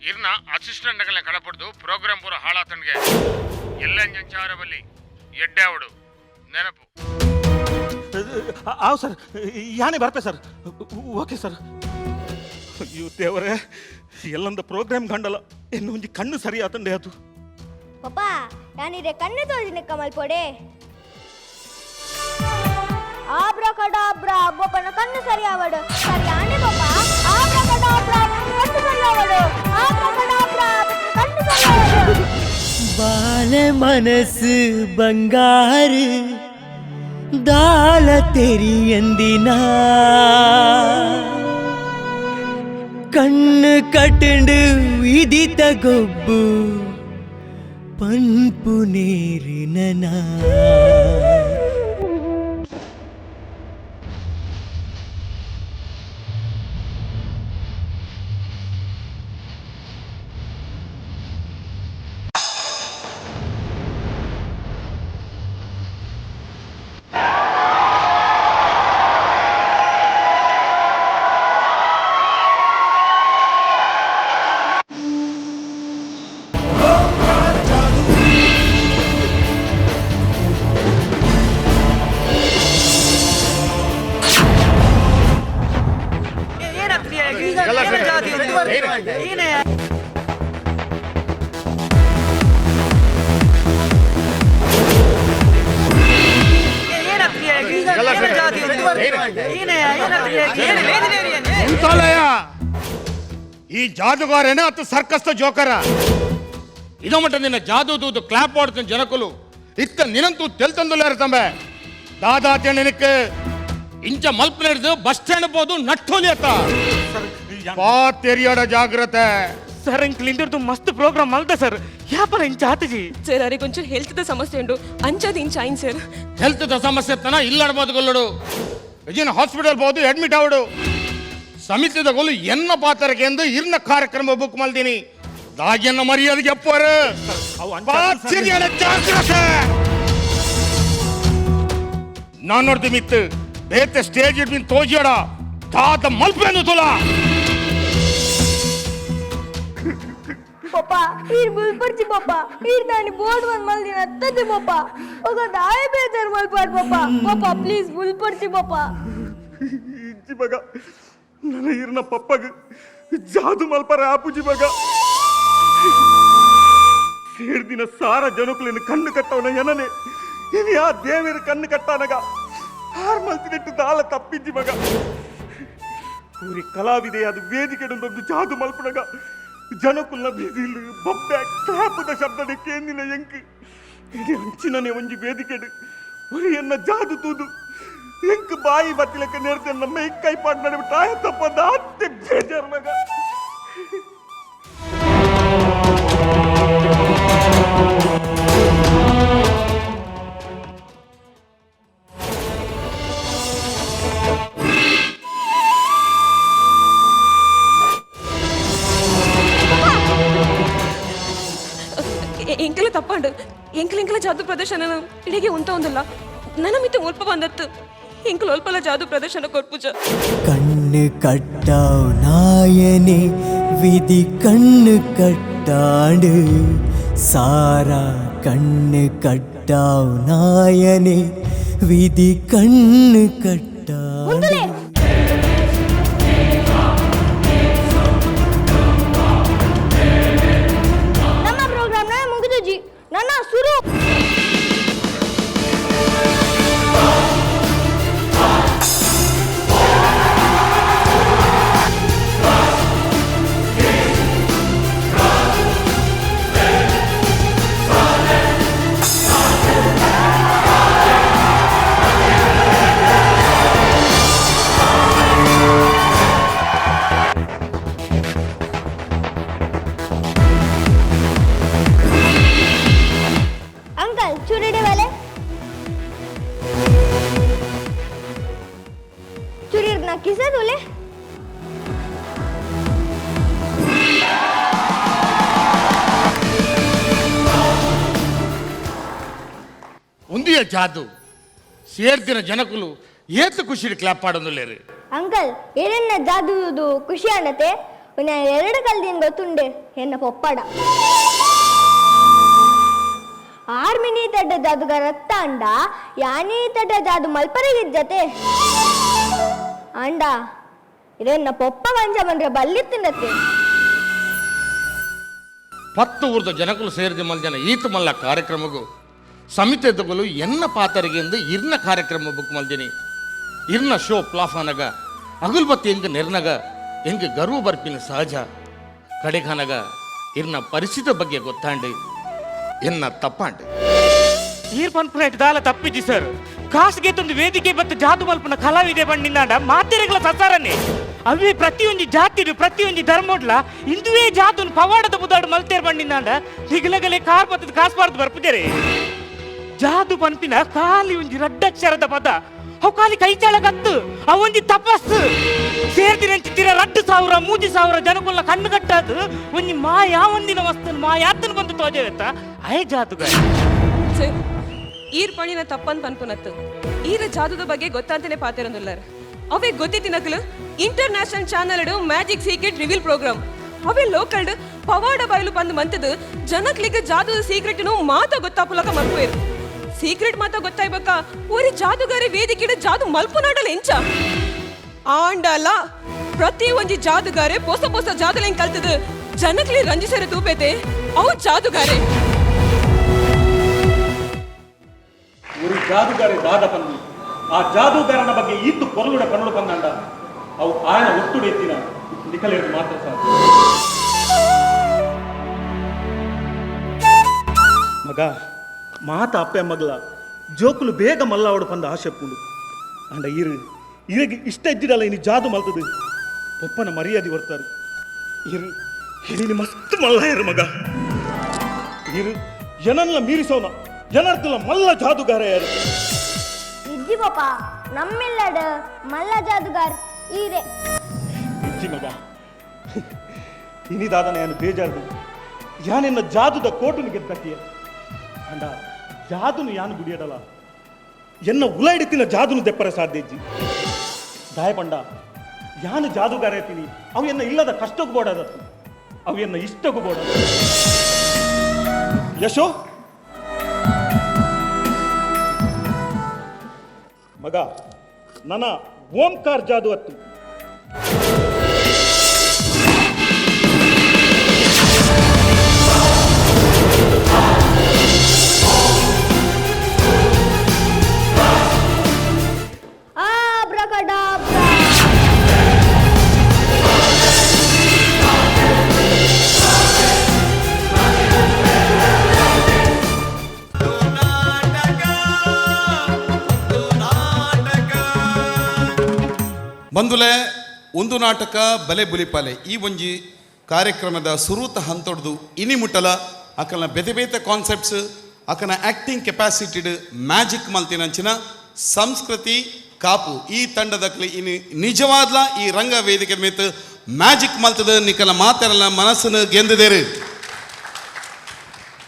ಇರ್ನ ಅಸಿಸ್ಟೆಂಟ್ ನಗಲ್ನ ಕಳಪಡ್ದು ಪ್ರೋಗ್ರಾಮ್ ಪೂರ ಹಾಳಾತನ್ಗೆ ಎಲ್ಲಂಜಂಚಾರಬಲ್ಲಿ ಎಡ್ಡೆವಡು ನೆನಪು. ಆವ್ ಸರ್, ಯಾನೇ ಬರ್ಪೆ ಸರ್. Okay sir. ಅಯ್ಯೋ ದೇವರೇ, ಎಲ್ಲಂದ ಪ್ರೋಗ್ರಾಮ್ ಕಂಡಲ್ಲ ಎನ್ನು ಒಂಜಿ ಕಣ್ಣು ಸರಿ ಆತಂಡೆ ಅದು. ಪಪ್ಪ ನಾನಿರೆ ಕಣ್ಣು ತೋಜಿನ ಕಮಲ್ ಪೊಡೆ ಆಬ್ರ ಕಡಾಬ್ರ ಬೊಪ್ಪನ ಕಣ್ಣು ಸರಿ ಆವಡು ಸರಿ ಆನೆ ಪಪ್ಪ. ಆಬ್ರ ಕಡಾಬ್ರ ಕಣ್ಣು ಸರಿ ಆವಡು, ಆಬ್ರ ಕಡಾಬ್ರ ಕಣ್ಣು ಸರಿ ಆವಡು. ಬಾಲ ಮನಸ್ಸು ಬಂಗಾರು ದಾಳ ತೆರಿಯಂದಿನ ಕಣ್ಣು ಕಟಂಡು ವಿದಿತ ಗೊಬ್ಬು ಪನ್ಪು ನೇರಿನ. ಉಂತಾಲಯ ಈ ಜಾದುಗಾರನ ಅತ್ತು ಸರ್ಕಸ್ತ ಜೋಕರ ಇದೋ ಮಟ್ಟ ನಿನ್ನ ಜಾದು ದೂದು ಕ್ಲಾಪ್ ಮಾಡ್ತೀನಿ ಜನಕುಲು ಇತ್ತ ನಿನಂತೂ ತೆಲ್ತಂದುಲ್ಲಾರ ತಂಬೆ ದಾದಾತ್ಯ ನಿನಕ್ಕೆ ಇಂಚ ಮಲ್ಪನ ಹಿಡಿದು ಬಸ್ ಸ್ಟ್ಯಾಂಡ್ ಬೋದು ನಟ್ಟೋಲಿ ಅತ್ತ ಪಾತೆರಿಯಡ ಜಾಗ್ರತೆ. ಸರ್ ಇಂಕ್ಲು ಇಂದಿರ್ದು ಮಸ್ತ್ ಪ್ರೋಗ್ರಾಮ್ ಮಲ್ದ ಸರ್, ಯಾಪನ ಇಂಚ ಆತಜಿ? ಸರ್ ಅರೆ ಕೊಂಚ ಹೆಲ್ತ್ದ ಸಮಸ್ಯೆ ಉಂಡು, ಅಂಚದ ಇಂಚ ಐನ್ ಸರ್. ಹೆಲ್ತ್ ಸಮಸ್ಯೆ ತನ ಇಲ್ಲಡ್ಬೋದು ಗೊಲ್ಲಡು ವಿಜಯನ ಹಾಸ್ಪಿಟಲ್ ಬೋದು ಅಡ್ಮಿಟ್ ಆವಡು ಸಮಿತಿದ ಗೊಲ್ಲು ಎನ್ನ ಪಾತ್ರಕ್ಕೆ ಎಂದು ಇರ್ನ ಕಾರ್ಯಕ್ರಮ ಬುಕ್ ಮಲ್ದಿನಿ ದಾಗಿಯನ್ನ ಮರ್ಯಾದೆಗೆ ಅಪ್ಪರು ಪಾಚಿರಿಯಡ ಜಾಗ್ರತೆ. ನಾನು ನೋಡ್ತೀನಿ ಮಿತ್ತು ಬೇತೆ ಸ್ಟೇಜ್ ಇಡ್ಬಿನ್ ತೋಜಿಯಡ ದಾದ ಮಲ್ಪೇನು ತುಲಾ. ಪಪ್ಪ ಈರ್ ಬುಲ್ಪರ್ಚಿ ಪಪ್ಪ, ಈರ್ ನಾನು ಬೋರ್ಡ್ ಬಂದ್ ಮಲ್ದಿನ ಅತ್ತದೆ ಪಪ್ಪ, ఒక ದಾಯ ಬೇಜಾರ್ ಮಲ್ಪಾರ್ ಪಪ್ಪ. ಪಪ್ಪ ಪ್ಲೀಸ್ ಬುಲ್ಪರ್ಚಿ ಪಪ್ಪ. ಇಜ್ಜಿ ಮಗ, ನನ್ನ ಇರ್ನ ಪಪ್ಪಗ ಜಾದು ಮಲ್ಪರ ಆಪುಜಿ ಮಗ. ಸೇರ್ದಿನ ಸಾರ ಜನಕುಲಿನ ಕಣ್ಣು ಕಟ್ಟವನ ಎನನೆ ಇನಿ ಆ ದೇವಿರ ಕಣ್ಣು ಕಟ್ಟಾನಗ ಆರ್ ಮಲ್ತಿನೆಟ್ಟು ದಾಲ ತಪ್ಪಿಜ್ಜಿ ಮಗ. ಊರಿ ಕಲಾವಿದೆ ಅದು ವೇದಿಕೆಡೊಂದೊಂದು ಜಾದು ಮಲ್ಪನಗ ಜನಕುಲ್ನ ಬಿಸಿಲು ಬೊಬ್ಬೆ ಕ್ಲಾಪದ ಶಬ್ದದ ಕೇಂದಿನ ಎಂಕ್ ಇದು ಅಂಚಿನನೆ ಒಂಜಿ ವೇದಿಕೆಡು ಒರಿ ಎನ್ನ ಜಾದು ತೂದು ಎಂಕ್ ಬಾಯಿ ಬತ್ತಿಲಕ್ಕ ನೇರ್ತೆ ನಮ್ಮ ಕೈ ಪಾಡ್ ನಡುವೆ ತಾಯ ತಪ್ಪದ ಅತ್ತೆ ಬೇಜಾರ್ ಮಗ. ಎಂಕೆಲ್ಲ ತಪ್ಪಾಂಡು ಎಂಕಲ್ ಎಂಕಲ ಜಾದು ಪ್ರದರ್ಶನ ಇಡೀ ಉಂತ ಒಂದಲ್ಲ ನನ್ನ ಮಿತ್ತ ಒಲ್ಪ ಬಂದತ್ತು ಎಂಕಲ್ ಒಲ್ಪಲ ಜಾದು ಪ್ರದರ್ಶನ ಕೊರ್ಪುಜ. ಕಣ್ಣು ಕಟ್ಟಾವ್ ನಾಯನೆ ವಿಧಿ ಕಣ್ಣು ಕಟ್ಟಾಡು ಸಾರಾ ಕಣ್ಣು ಕಟ್ಟಾವ್ ನಾಯನೆ ವಿಧಿ ಕಣ್ಣು ಕಟ್ಟಾಡು. ಮುಂದುಲೆ ನಮ್ಮ ಪ್ರೋಗ್ರಾಮ್ನ ಮುಗಿದುಜಿ ನನ್ನ ಸುರು. ಎನ್ನ ಕಿಸದುಲೆ. ಒಂದಿಯ ಜಾದು ಸೇರ್ದಿನ ಜನಕುಲು ಏತ್ ಖುಷಿ ಕ್ಲಾಪ್ ಪಾಡೊಂದುಲ್ಲೇರು. ಅಂಕಲ್ ಏನೆನ್ನ ಜಾದುದು ಖುಷಿ ಅನ್ನತೆ ಎರಡು ಕಲ್ದಿನ ಗೊತ್ತುಂಡೆ ಎನ್ನ ಪೊಪ್ಪಡ ಆರ್ಮಿನಿ ತಡ್ಡ ಜಾದುಗಾರ ಅಂಡ ಯಾನಿ ತಡ್ಡ ಜಾದು ಮಲ್ಪರಿಗಿಜ್ಜತೆ ಅಂಡ ಇರೆನ್ನ ಪೊಪ್ಪ ವಂಜ ಬಂದ್ರೆ ಬಲ್ಲಿತ್ತಿನತೆ. 10 ಊರ್ದ ಜನಕುಲು ಸೇರಿದ ಮಲ್ಜನ ಈತ ಮಲ್ಲ ಕಾರ್ಯಕ್ರಮಗೂ ಸಮಿತಿದಗುಲು ಎನ್ನ ಪಾತರಿಗೆ ಎಂದು ಇರ್ನ ಕಾರ್ಯಕ್ರಮ ಬುಕ್ ಮಲ್ದಿನಿ. ಇರ್ನ ಶೋ ಪ್ಲಾಫಾನಗ ಅಗುಲ್ಬತ್ತಿ ಎಂಗ್ ನೆರ್ನಗ ಎಂಗ್ ಗರ್ವ ಬರ್ಪಿನ ಸಹಜ ಕಡೆಗನಗ ಇರ್ನ ಪರಿಸ್ಥಿತಿ ಬಗ್ಗೆ ಗೊತ್ತಾಂಡು ಎನ್ನ ತಪ್ಪಾಂಡು. ಈರ್ ಪನ್ಪುನೈಟ್ ದಾಲ ತಪ್ಪಿಜಿ ಸರ್. ಕಾಸ್ಗೆ ತಂದು ವೇದಿಕೆ ಬತ್ತು ಜಾದು ಮಲ್ಪುನ ಕಲಾವಿದೆ ಬಣ್ಣಿಂದಾಂಡ ಮಾತೆರೆಗಳ ಸಸಾರನೆ ಅವೇ ಪ್ರತಿಯೊಂದು ಜಾತಿಡು ಪ್ರತಿಯೊಂದು ಧರ್ಮೋಡ್ಲ ಇಂದುವೇ ಜಾತುನ್ ಪವಾಡದ ಬುದಾಡು ಮಲ್ತೇರ್ ಬಣ್ಣಿಂದಾಂಡ ಹಿಗಲಗಲೆ ಕಾರ್ ಬತ್ತದ ಕಾಸ್ಬಾರ್ದು ಬರ್ಪುದೇರೆ. ಜಾದು ಪನ್ಪಿನ ಖಾಲಿ ಒಂಜಿ ರಡ್ಡಕ್ಷರದ ಪದ ಅವು ಖಾಲಿ ಕೈ ಚಾಳಕತ್ತು ಅವೊಂಜಿ ತಪಸ್ಸು ಸೇರ್ದಿರಂಚಿತ್ತಿರ 2000 3000 ಜನಕುಲ್ಲ ಕಣ್ಣು ಕಟ್ಟಾದು ಒಂಜಿ ಮಾಯಾ ಒಂದಿನ ವಸ್ತುನ್ ಮಾಯಾತನ ಬಂದು ತೋಜವೆತ್ತ ಅಯ ಜಾದುಗಾರ. ಸರ್ ಈರ್ ಪಣಿನ ತಪ್ಪನ್ ಪನ್ಪುನತ್ತು ಈರ ಜಾದುದ ಬಗ್ಗೆ ಗೊತ್ತಾಂತನೆ ಪಾತಿರಂದುಲ್ಲಾರ. ಅವೇ ಗೊತ್ತಿತ್ತಿನಕಲು international channel magic secret reveal programme ಅವೇ ಲೋಕಲ್ಡ್ ಪವಾಡ ಬಯಲು ಬಂದು ಮಂತದು ಜನಕ್ಲಿಗೆ ಜಾದುದ ಸೀಕ್ರೆಟ್ನು ಮಾತ ಗೊತ್ತಾಪುಲಕ ಮಲ್ಪುವೇರು. ಸೀಕ್ರೆಟ್ ಮಾತ ಗೊತ್ತಾಯ್ಬಕ್ಕ ಒರಿ ಜಾದುಗಾರೆ ವೇದಿಕೆಡ್ ಜಾದು ಮಲ್ಪುನಾಡಲ ಎಂಚ ಆಂಡಲ ಪ್ರತಿ ಒಂಜಿ ಜಾದುಗಾರೆ ಪೊಸ ಪೊಸ ಜಾದುಲೆನ್ ಕಲ್ತದು ಜನಕ್ಲಿ ರಂಜಿಸರೆ ತೂಪೇತೆ ಅವು ಜಾದುಗಾರೆ. ஒரு ಜಾದುಗಾರೆ ದಾದ ಪಂದು ಆ ಜಾದೂಗಾರನ ಬಗ್ಗೆ ಈತು ಪೊರ್ಲುಡ ಕಣ್ಣು ಬಂದಾಂಡ ಅವು ಆಯನ ಒಟ್ಟುಡು ಎತ್ತಿನ ನಿಖಲೇರು ಮಾತ್ರ ಸಾಧ್ಯ. ಮಗ ಮಾತ ಅಪ್ಪೆ ಮಗಲ ಜೋಕುಲು ಬೇಗ ಮಲ್ಲಾವಡು ಪಂದ ಆಸೆ ಪುಂಡು ಅಂಡ ಇರು ಇರಗೆ ಇಷ್ಟ ಇದ್ದಿರಲ್ಲ ಇನ್ನು ಜಾದು ಮಲ್ತದು ಪೊಪ್ಪನ ಮರ್ಯಾದೆ ಬರ್ತಾರೆ ಇರು ಹಿರಿನಿ ಮಸ್ತ್ ಮಲ್ಲ ಇರು ಮಗ ಇರು ಏನನ್ನ ಮೀರಿಸೋನ ಜನರ್ದಲ್ಲ ಮಲ್ಲ ಜಾದುಗಾರ ಯಾರು. ಇಜ್ಜಿ ಪಾಪ ನಮ್ಮಿಲ್ಲಡ ಮಲ್ಲ ಜಾದುಗಾರ್ ಈರೆ. ಇಜ್ಜಿ ಮಗ ಇನಿದಾದನ ಯಾನು ಬೇಜಾರ್ದು ಯಾನೆನ್ನ ಜಾದುದ ಕೋಟುನು ಗೆದ್ದಕ್ಕಿಯ ಅಂಡ ಜಾದುನು ಯಾನು ಗುಡಿಯಡಲ ಎನ್ನ ಉಲೈಡಿತಿನ ಜಾದುನು ದೆಪ್ಪರ ಸಾಧ್ಯ ಇಜ್ಜಿ ದಾಯಪಂಡ ಯಾನು ಜಾದುಗಾರ ಐತೀನಿ ಅವು ಎನ್ನ ಇಲ್ಲದ ಕಷ್ಟಕ್ಕೂ ಬೋಡದತ್ತು ಅವು ಎನ್ನ ಇಷ್ಟಕ್ಕೂ ಬೋಡದ. ಯಶೋ ಮಗ ನನ್ನ ಓಂಕಾರ್ ಜಾದು ಅತ್ತು. ಆಬ್ರಕಡಾಬ್ರಾ. ಬಂದುಲೆ ಒಂದು ನಾಟಕ ಬಲೆ ಬುಲಿಪಾಲೆ ಈ ಒಂಜಿ ಕಾರ್ಯಕ್ರಮದ ಸುರೂತ ಹಂತೊಡ್ದು ಇನಿ ಮುಟ್ಟಲ ಅಕಲ್ನ ಬೇತೆ ಬೇತೆ ಕಾನ್ಸೆಪ್ಟ್ಸ್ ಅಕನ ಆ್ಯಕ್ಟಿಂಗ್ ಕೆಪಾಸಿಟಿಡ್ ಮ್ಯಾಜಿಕ್ ಮಲ್ತಿನಂಚಿನ ಸಂಸ್ಕೃತಿ ಕಾಪು ಈ ತಂಡದಕ್ಲಿ ಇನಿ ನಿಜವಾದ್ಲ ಈ ರಂಗ ವೇದಿಕೆ ಮೇತ್ ಮ್ಯಾಜಿಕ್ ಮಲ್ತದ ನಿಕಲ ಮಾತೆರಲ್ಲ ಮನಸ್ಸನ್ನು ಗೆಂದಿದೇರು.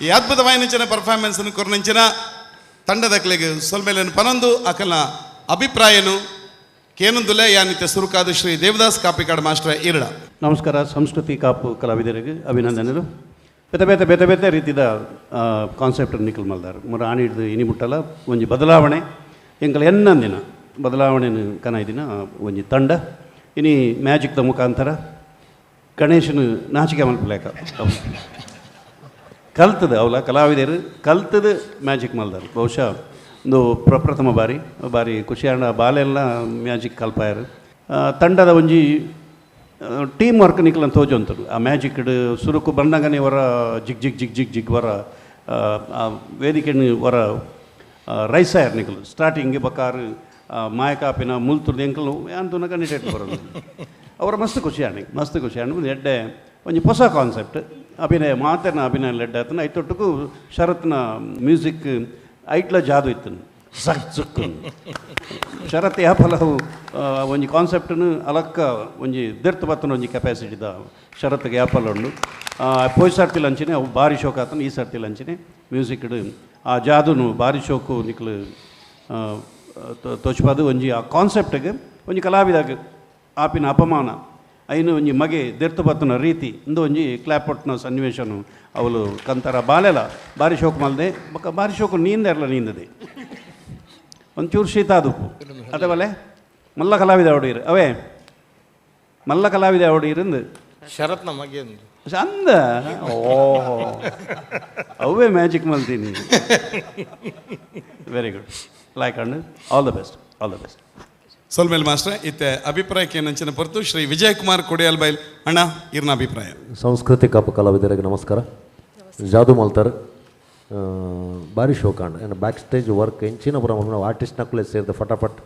ಈ ಅದ್ಭುತವಾಯಿನಂಚಿನ ಪರ್ಫಾರ್ಮೆನ್ಸ್ ಕೊರ್ನಂಚಿನ ತಂಡದಕ್ಲಿಗೆ ಸೊಲ್ಮೇಲನ್ನು ಪನೊಂದು ಅಕಲ್ನ ಅಭಿಪ್ರಾಯನು ಕೇನೊಂದುಲೆ ಯಾನಿತ ಸುರುಕಾದ ಶ್ರೀ ದೇವದಾಸ್ ಕಾಪಿಕಾಡ್ ಮಾಸ್ಟರ್ ಇರಡ. ನಮಸ್ಕಾರ. ಸಂಸ್ಕೃತಿ ಕಾಪು ಕಲಾವಿದರಿಗೆ ಅಭಿನಂದನೆಗಳು. ಬೇತೆ ಬೇತೆ ಬೇತೆ ಬೇತೆ ರೀತಿದ ಕಾನ್ಸೆಪ್ಟ್ ನಿಖಲ್ ಮಲ್ದಾರ್ ಮುರ ಆಣಿ ಹಿಡ್ದು ಇನಿ ಮುಟ್ಟಲ ಒಂಜಿ ಬದಲಾವಣೆ ಎಂಕಲ್ ಎನ್ನಂದಿನ ಬದಲಾವಣೆ ಕನ ದಿನ ಒಂಜಿ ತಂಡ ಇನಿ ಮ್ಯಾಜಿಕ್ದ ಮುಖಾಂತರ ಗಣೇಶನ ನಾಚಿಕೆ ಮಲ್ಪಲೇಕ ಕಲ್ತದ ಅವಲ ಕಲಾವಿದರು ಕಲ್ತದ ಮ್ಯಾಜಿಕ್ ಮಲ್ದಾರ್. ಬಹುಶಃ ಒಂದು ಪ್ರಪ್ರಥಮ ಬಾರಿ ಬಾರಿ ಖುಷಿಯಾಣ ಬಾಲೆಲ್ಲ ಮ್ಯಾಜಿಕ್ ಕಲ್ಪಾಯರು. ತಂಡದ ಒಂಜಿ ಟೀಮ್ ವರ್ಕ್ ನಿಕ್ಲನ್ ತೋಜೊಂತರು. ಆ ಮ್ಯಾಜಿಕ್ ಸುರುಕು ಬಂದಾಗನೇ ವರ ಜಿಗ್ ಜಿಗ್ ಜಿಗ್ ಜಿಗ್ ಜಿಗ್ ವರ ಆ ವೇದಿಕೆ ವರ ರೈಸಾಯರ್ ನಿಕಲು ಸ್ಟಾರ್ಟಿಂಗ್ ಬಕಾರು ಮಾಯಕಾಪಿನ ಮುಲ್ತುರ್ದು ಎಂಕಲು ಅಂತುನಕ ನಿಟೆಟ್ ಬರೋದು ಅವರ ಮಸ್ತ್ ಖುಷಿ ಆಣಿ ಮಸ್ತ್ ಖುಷಿ ಆಣಿ ಒಂದು ಎಡ್ಡೆ ಒಂಜಿ ಹೊಸ ಕಾನ್ಸೆಪ್ಟ್ ಅಭಿನಯ ಮಾತೆರ್ನ ಅಭಿನಯ ಲೆಡ್ಡೆ ಆತನ ಐತೊಟ್ಟುಕು ಶರತ್ನ ಮ್ಯೂಸಿಕ್ ಐಟ್ಲ ಜಾದು ಇತ್ತು. ಜಕ್ ಜುಕ್ ಶರತ್ ಯಾಪಲ ಒಂಜಿ ಕಾನ್ಸೆಪ್ಟ್ನು ಅಲಕ್ಕ ಒಂಜಿ ದೆರ್ತು ಬತ್ತನ ಒಂಜಿ ಕೆಪಾಸಿಟಿ the ಶರತ್ಗೆ ಯಾಪಲ ಉಂಡು. ಪೋಯ್ ಸರ್ತಿ ಲಂಚಿನೆ ಅವು ಬಾರಿ ಶೋಕ್ ಆತನ, ಈ ಸರ್ತಿ ಲಂಚಿನೆ ಮ್ಯೂಸಿಕ್ ಆ ಜಾದುನು ಬಾರಿ ಶೋಕು ನಿಕ್ಲು ತೋಚ್ಪಾದು ಒಂಜಿ ಆ ಕಾನ್ಸೆಪ್ಟ್ಗೆ ಒಂಜಿ ಕಲಾವಿದಾಗ ಆಪಿನ ಅಪಮಾನ ಐನು ಒಂಜಿ ಮಗೆ ದೆರ್ತು ಬತ್ತನ ರೀತಿ ಇಂದು ಒಂಜಿ ಕ್ಲಾಪೊಟ್ನ ಸನ್ನಿವೇಶನು ಅವಳು ಕಂತರ ಬಾಲೆಲ ಬಾರಿ ಶೋಕು ಮಲ್ದೆ ಬೊಕ್ಕ ಬಾರಿ ಶೋಕು ನೀಂದೆರ್ಲ ನೀಂದದೆ ಒಂಚೂರು ಶೀತ ಆದುಪ್ಪು ಅದೇ ಬಲೆ ಮಲ್ಲ ಕಲಾವಿದ ಅವಡಿರು ಅವೇ ಮಲ್ಲ ಕಲಾವಿದ ಅವಡಿರಿಂದು ಶರತ್ನ ಮಗೆ ಚಂದ ಓಹೋ ಅವೇ magic ಮಲ್ತೀನಿ. Very good like and all the best, all the best. ಸೊಲ್ಮೇಲ್ ಮಾಸ್ಟ್ರೆ ಇತ್ತೆ ಅಭಿಪ್ರಾಯಕ್ಕೆ ನಂಚಿನ ಹೊರತು ಶ್ರೀ ವಿಜಯಕುಮಾರ್ ಕೊಡಿಯಾಲ್ ಬೈಲ್ ಅಣ್ಣ ಇರ್ನ ಅಭಿಪ್ರಾಯ. ಸಾಂಸ್ಕೃತಿಕ ಕಲಾವಿದರಿಗೆ ನಮಸ್ಕಾರ. ಜಾದು ಮಲ್ತಾರ್ ಭಾರಿ ಶೋಕಾಂಡ್ ಏನು ಬ್ಯಾಕ್ ಸ್ಟೇಜ್ ವರ್ಕ್ ಎಂಚಿನ ಪುರ ನಾವು ಆರ್ಟಿಸ್ಟ್ ನಕ್ಕುಲೇ ಸೇರಿದ ಫಟಾಫಟ್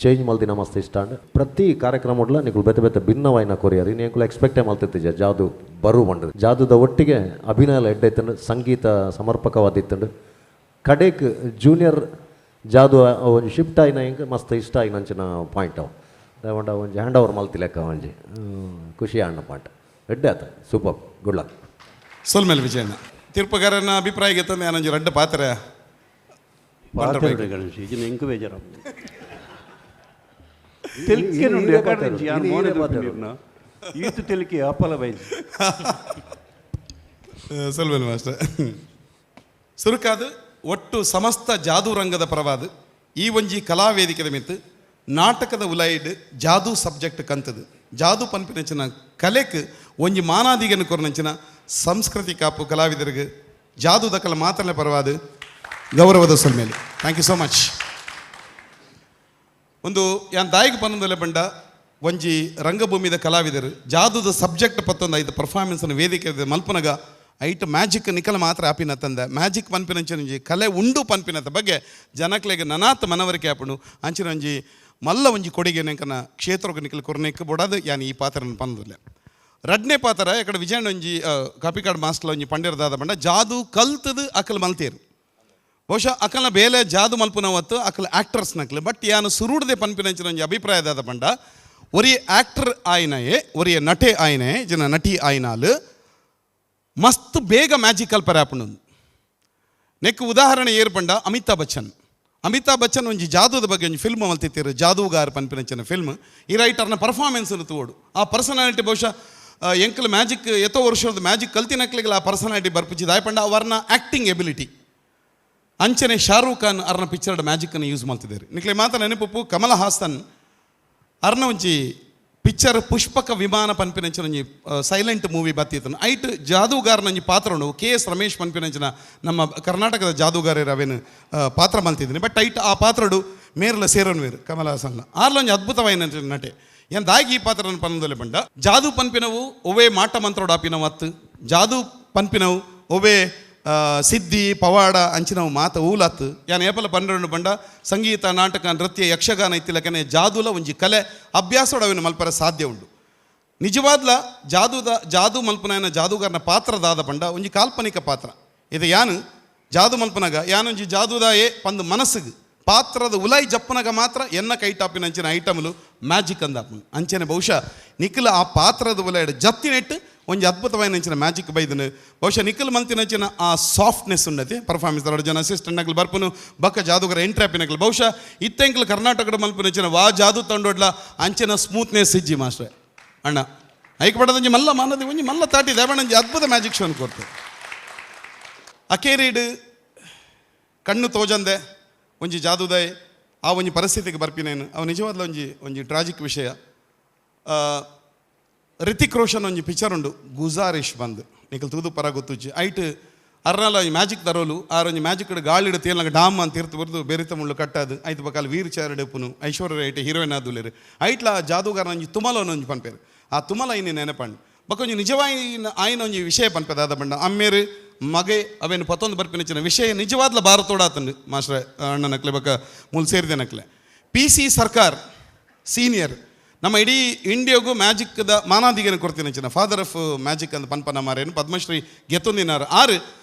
ಚೇಂಜ್ ಮಲ್ದಿನ ಮಸ್ತ್ ಇಷ್ಟ ಅಂಡ್ ಪ್ರತಿ ಕಾರ್ಯಕ್ರಮಡ್ಲ ನಿಕುಲು ಬೇತೆ ಬೇತೆ ಭಿನ್ನವಾಯಿನ ಕೊರಿಯರ್ ಇನ್ನು ಎಂಕುಲು ಎಕ್ಸ್ಪೆಕ್ಟೇ ಮಲ್ತಿತ್ತಿಜ ಜಾದು ಬರು ಬಂಡದು ಜಾದುದ ಒಟ್ಟಿಗೆ ಅಭಿನಯ ಎಡ್ಡೆ ಇತ್ತಂಡು, ಸಂಗೀತ ಸಮರ್ಪಕವಾದಿತ್ತಂಡು. ಕಡೆಕ್ ಜೂನಿಯರ್ ಜಾದು ಒಂಜಿ ಶಿಫ್ಟ್ ಆಯಿನ ಹೆಂಗೆ ಮಸ್ತ್ ಇಷ್ಟ ಆಯಿನ ಅಂಚಿನ ಪಾಯಿಂಟ್ ಅವು ದಾವಂಡ ಒಂಜಿ ಹ್ಯಾಂಡ್ ಓವರ್ ಮಲ್ತಿಲೆಕ್ಕ ಒಂಜಿ ಖುಷಿ ಅಣ್ಣ ಪಾಯಿಂಟ್ ಎಡ್ಡೆ ಆತ. Super, good luck. ಸೊಲ್ಮೇಲ್ ವಿಜಯಣ್ಣ ತೀರ್ಪುಗಾರನ ಅಭಿಪ್ರಾಯ ತಂದೆ ನಾನೊಂಜಿ ರಡ್ಡ ಪಾತ್ರೆ ಪಾತ್ರೆ ಗಣೇಶ್ ಇದನ್ನ ಎಂಕು ಬೇಜಾರ ತೆಲಿಕೆ నుండి ఎక్కడి నుంచి మోనే ఈతు తెలికి అప్పల బయలు ಸೊಲ್ಮೇಲ್ ಮಾಸ್ಟರ್ ಸುರುಕಾದು ಒಟ್ಟು ಸಮಸ್ತ ಜಾದೂ ರಂಗದ ಪರವಾದ ಈ ಒಂಜಿ ಕಲಾವೇದಿಕೆದ ಮಿತ್ತು ನಾಟಕದ ಉಲೈಡ್ ಜಾದೂ ಸಬ್ಜೆಕ್ಟ್ ಕಂತದು ಜಾದೂ ಪನ್ಪಿನಂಚಿನ ಕಲೆಕ್ ಒಂಜಿ ಮಾನಾದಿಗನ ಕೊರನಂಚಿನ ಸಂಸ್ಕೃತಿ ಕಾಪು ಕಲಾವಿದರಿಗೆ ಜಾದೂ ದಕಲ ಮಾತ್ರನೇ ಪರವಾದ ಗೌರವದ ಸೊಲ್ಮೇಲೆ. Thank you so much. ಒಂದು ಯಾನ್ ದಾಯಿಗೆ ಪನ್ನೊಂದಲೆ ಬಂಡ ಒಂಜಿ ರಂಗಭೂಮಿದ ಕಲಾವಿದರು ಜಾದೂದ ಸಬ್ಜೆಕ್ಟ್ ಪತ್ತೊಂದು ಐದು ಪರ್ಫಾರ್ಮೆನ್ಸ್ನ ವೇದಿಕೆ ಮಲ್ಪನಗ ಐಟ್ ಮ್ಯಾಜಿಕ್ ನಿಕಲ ಮಾತ್ರ ಆಪಿನ ತಂದೆ ಮ್ಯಾಜಿಕ್ ಪನ್ಪಿನಂಚಿನ ಒಂಜಿ ಕಲೆ ಉಂಡು ಪನ್ಪಿನತ ಬಗ್ಗೆ ಜನಕ್ಲೆಗ್ ನನಾತ್ ಮನವರಿಕೆ ಆಪುಂಡು ಅಂಚಿನ ಒಂಜಿ ಮಲ್ಲ ಒಂಜಿ ಕೊಡುಗೆ ನೆಂಕನ ಕ್ಷೇತ್ರಕ್ಕೆ ನಿಕಲ್ ಕೊರ್ನೆಕ್ ಬೊಡದು ಯಾನ್ ಈ ಪಾತ್ರನ ಪನ್ನದಿಲ್ಲ. ರಡ್ನೇ ಪಾತ್ರ ಎಕಡೆ ವಿಜಯಣ್ಣ ಒಂಜಿ ಕಾಪಿಕಾಡ್ ಮಾಸ್ಟರ್ ಒಂಜಿ ಪಂಡಿರದಾದ ಬಂಡ ಜಾದು ಕಲ್ತದು ಅಕಲ್ ಮಲ್ತೇರು ಬಹುಶಃ ಅಕಲ್ನ ಬೇಲೆ ಜಾದು ಮಲ್ಪುನ ಹೊತ್ತು ಅಕಲ್ ಆ್ಯಕ್ಟರ್ಸ್ ನಕ್ಲು ಬಟ್ ಯಾನು ಸುರುಡ್ದೆ ಪನ್ಪಿನಂಚಿನ ಒಂಜಿ ಅಭಿಪ್ರಾಯದಾದ ಬಂಡ ಒರಿ ಆ್ಯಕ್ಟರ್ ಆಯ್ನಯೇ ಒರಿಯ ನಟೆ ಆಯ್ನೇ ಜನ ನಟಿ ಆಯ್ನಾಲು ಮಸ್ತ್ ಬೇಗ ಮ್ಯಾಜಿಕಲ್ ಪರಾಪುಂಡು. ನೆಕ್ ಉದಾಹರಣೆ ಏರ್ಪಂಡ ಅಮಿತಾಬ್ ಬಚ್ಚನ್. ಅಮಿತಾಬ್ ಬಚ್ಚನ್ ಒಂಜಿ ಜಾದೂದ ಬಗ್ಗೆ ಒಂಜಿ ಫಿಲ್ಮ್ ಮಲ್ತಿತ್ತೀರು ಜಾದೂಗಾರ್ ಪನ್ಪಿನಂಚಿನ ಫಿಲ್ಮ್. ಈ ರೈಟರ್ನ ಪರ್ಫಾರ್ಮೆನ್ಸ್ ತೋಡು ಆ ಪರ್ಸನಾಲಿಟಿ ಬಹುಶಃ ಎಂಕಲ್ ಮ್ಯಾಜಿಕ್ ಎತ್ತೋ ವರ್ಷದ ಮ್ಯಾಜಿಕ್ ಕಲ್ತಿನಕ್ಲಿಗೆ ಆ ಪರ್ಸನಾಲಿಟಿ ಬರ್ಪಿಚಿದ ಆಯ್ಪಂಡ ಅವರ್ನ ಆ್ಯಕ್ಟಿಂಗ್ ಎಬಿಲಿಟಿ. ಅಂಚನೆ ಶಾರೂಖ್ ಖಾನ್ ಅರ್ನ ಪಿಕ್ಚರ್ಡ್ ಮ್ಯಾಜಿಕ್ಕನ್ನು ಯೂಸ್ ಮಾಡ್ತಿದ್ದಾರೆ. ನಿಕ್ಲೆ ಮಾತ್ರ ನೆನಪು ಕಮಲ್ ಹಾಸನ್ ಅರ್ನ ಒಂಜಿ ಪಿಕ್ಚರ್ ಪುಷ್ಪಕ ವಿಮಾನ ಪನ್ಪಿನಂಚಿನ ಒಂಜಿ ಸೈಲೆಂಟ್ ಮೂವಿ ಬತ್ತಿತ್ತನು ಐಟ್ ಜಾದೂಗಾರನ ಒಂಜಿ ಪಾತ್ರ ಉಂಡು ಕೆ ಎಸ್ ರಮೇಶ್ ಪನ್ಪಿನಂಚಿನ ನಮ್ಮ ಕರ್ನಾಟಕದ ಜಾದೂಗಾರರು ಅವೇನು ಪಾತ್ರ ಮಲ್ತಿದ್ದೀನಿ. ಬಟ್ ಐಟ್ ಆ ಪಾತ್ರಡು ಮೇರ್ಲ ಸೇರನ್ ವೇರು ಕಮಲ್ ಹಾಸನ್ಲ ಆರ್ಲ ಒಂಜಿ ಅದ್ಭುತವಾಯಿನ ನಟೆ. ಏನ್ ದಾಗಿ ಈ ಪಾತ್ರನ ಪನ್ನದಲ್ಲೇ ಬಂಡ ಜಾದೂ ಪನ್ಪಿನವು ಒವೇ ಮಾಟ ಮಂತ್ರೋಡು ಆಪಿನವು ಅತ್ತು ಜಾದೂ ಪನ್ಪಿನವು ಒವೇ ಸಿದ್ಧಿ ಪವಾಡ ಅಂಚಿನವು ಮಾತ ಊಲತ್ತು ಯಾನ್ ಏಪಲ ಪನ್ನೆರಡು ಬಂಡ ಸಂಗೀತ ನಾಟಕ ನೃತ್ಯ ಯಕ್ಷಗಾನ ಇತ್ತಿಲಕನೆ ಜಾದೂಲ ಒಂಜಿ ಕಲೆ ಅಭ್ಯಾಸೋಡ ಅವಿನ ಮಲ್ಪರ ಸಾಧ್ಯ ಉಂಡು. ನಿಜವಾದ್ಲ ಜಾದೂದ ಜಾದೂ ಮಲ್ಪನಾಯನ ಜಾದೂಗಾರನ ಪಾತ್ರದಾದ ಬಂಡ ಒಂಜಿ ಕಾಲ್ಪನಿಕ ಪಾತ್ರ ಇದು. ಯಾನು ಜಾದೂ ಮಲ್ಪನಾಗ ಯಾನೊಂಜಿ ಜಾದೂದಾಯೇ ಪಂದು ಮನಸ್ಸಿಗೆ ಪಾತ್ರದ ಉಲೈ ಜಪ್ಪನಗ ಮಾತ್ರ ಎನ್ನ ಕೈ ಟಾಪಿನ ಅಂಚಿನ ಐಟಮ್ಲು ಮ್ಯಾಜಿಕ್ ಅಂದಾಪುಂಡು. ಅಂಚನೆ ಬಹುಶಃ ನಿಖಿಲ ಆ ಪಾತ್ರದ ಉಲೈಡ್ ಜತ್ತಿನೆಟ್ಟು ಒಂಜಿ ಅದ್ಭುತವಾದ ಅಂಚಿನ ಮ್ಯಾಜಿಕ್ ಬೈದನು. ಬಹುಶಃ ನಿಖಿಲ್ ಮಂತಿನಂಚಿನ ಆ ಸಾಫ್ಟ್ನೆಸ್ ಉನ್ನತಿ ಪರ್ಫಾರ್ಮೆನ್ಸ್ ಎರಡು ಜನ ಅಸಿಸ್ಟೆಂಟ್ ನಕಲು ಬರ್ಪುನು ಬಕ್ಕ ಜಾದೂಗರ ಎಂಟ್ರಿ ಆಪಿನಕ್ಲು ಬಹುಶಃ ಇತ್ತೆಂಕ್ಲು ಕರ್ನಾಟಕದ ಮಲ್ಪುನಂಚಿನ ವಾ ಜಾದೂ ತಂಡೊಡ್ಲ ಅಂಚಿನ ಸ್ಮೂತ್ನೆಸ್ ಇಜ್ಜಿ ಮಾಸ್ಟ್ರೆ ಅಣ್ಣ ಐಕ್ ಪಡದಂಜಿ ಮಲ್ಲ ಮಾನದಿ ಒಂಜಿ ಮಲ್ಲ ತಾಟಿ ದೇವಣ್ಣಂಜಿ ಅದ್ಭುತ ಮ್ಯಾಜಿಕ್ ಶೋನ್ ಕೊರ್ತು. ಅಕೇರಿಡ್ ಕಣ್ಣು ತೋಜಂದೆ ಒಂಜಿ ಜಾದೂದಯ್ ಆ ಒಂಜಿ ಪರಿಸ್ಥಿತಿಗೆ ಬರ್ಪಿನೇನು ಅವು ನಿಜವಾದ್ಲ ಒಂಜಿ ಒಂಜಿ ಟ್ರಾಜಿಕ್ ವಿಷಯ. ರಿತಿಕ್ ರೋಷನ್ ಒಂಜಿ ಪಿಕ್ಚರ್ ಉಂಡು ಗುಜಾರಿಶ್ ಬಂದು ನಿಕಲ್ ತೂದು ಪರ ಗೊತ್ತುಜ್ಜಿ ಐಟ್ ಅರ್ನಲ ಒಂಜಿ ಮ್ಯಾಜಿಕ್ ತರೋಲು ಆರ್ ಒಂಜಿ ಮ್ಯಾಜಿಕ್ ಗಾಳಿಡ್ ತೇಲ್ನಾಗ ಡಾಮ್ ಅಂತ ತೀರ್ತು ಬರೆದು ಬೇರಿತ ಮುಳ್ಳು ಕಟ್ಟಾದು ಐತು ಬಕಾಲ್ ವೀರ್ ಚಾರ್ ಡೆಪ್ಪುನು ಐಶ್ವರ್ಯ ಐಟ್ ಹೀರೋಯಿನ್ ಆದುಲೇರು ಐಟ್ಲ ಜಾದೂಗಾರನ ಒಂಜಿ ತುಮಲ ಒಂಜಿ ಪನ್ಪೇರು ಆ ತುಮಲ ಐನಿ ನೆನಪಂಡು ಬೊಕ್ಕ ಒಂಜಿ ನಿಜವಾಯಿನ ಆಯ್ನ ಒಂಜಿ ವಿಷಯ ಪನ್ಪೆದಾದ ಬಂಡ ಅಮ್ಮೇರು ಮಗೆ ಅವೇನು ಪತ್ತೊಂದು ಬರ್ಪಿನಚಿನ ವಿಷಯ ನಿಜವಾದ್ಲ ಭಾರತೋಡಾತಂಡು ಮಾಸ್ಟ್ರೆ ಅಣ್ಣನಕ್ಲೆ ಬೊಕ್ಕ ಮೂಲು ಸೇರಿದೆ ನಕ್ಲೆ. ಪಿ ಸಿ ಸರ್ಕಾರ್ ಸೀನಿಯರ್ ನಮ್ಮ ಇಡೀ ಇಂಡಿಯಾಗೂ ಮ್ಯಾಜಿಕ್ದ ಮಾನಾದಿಗೆನ ಕೊಡ್ತೀನಿ ಫಾದರ್ ಆಫ್ ಮ್ಯಾಜಿಕ್ ಅಂತ ಪನ್ಪನ ಮಾರೇನು ಪದ್ಮಶ್ರೀ ಗೆತ್ತೊಂದಿನಾರು ಆರು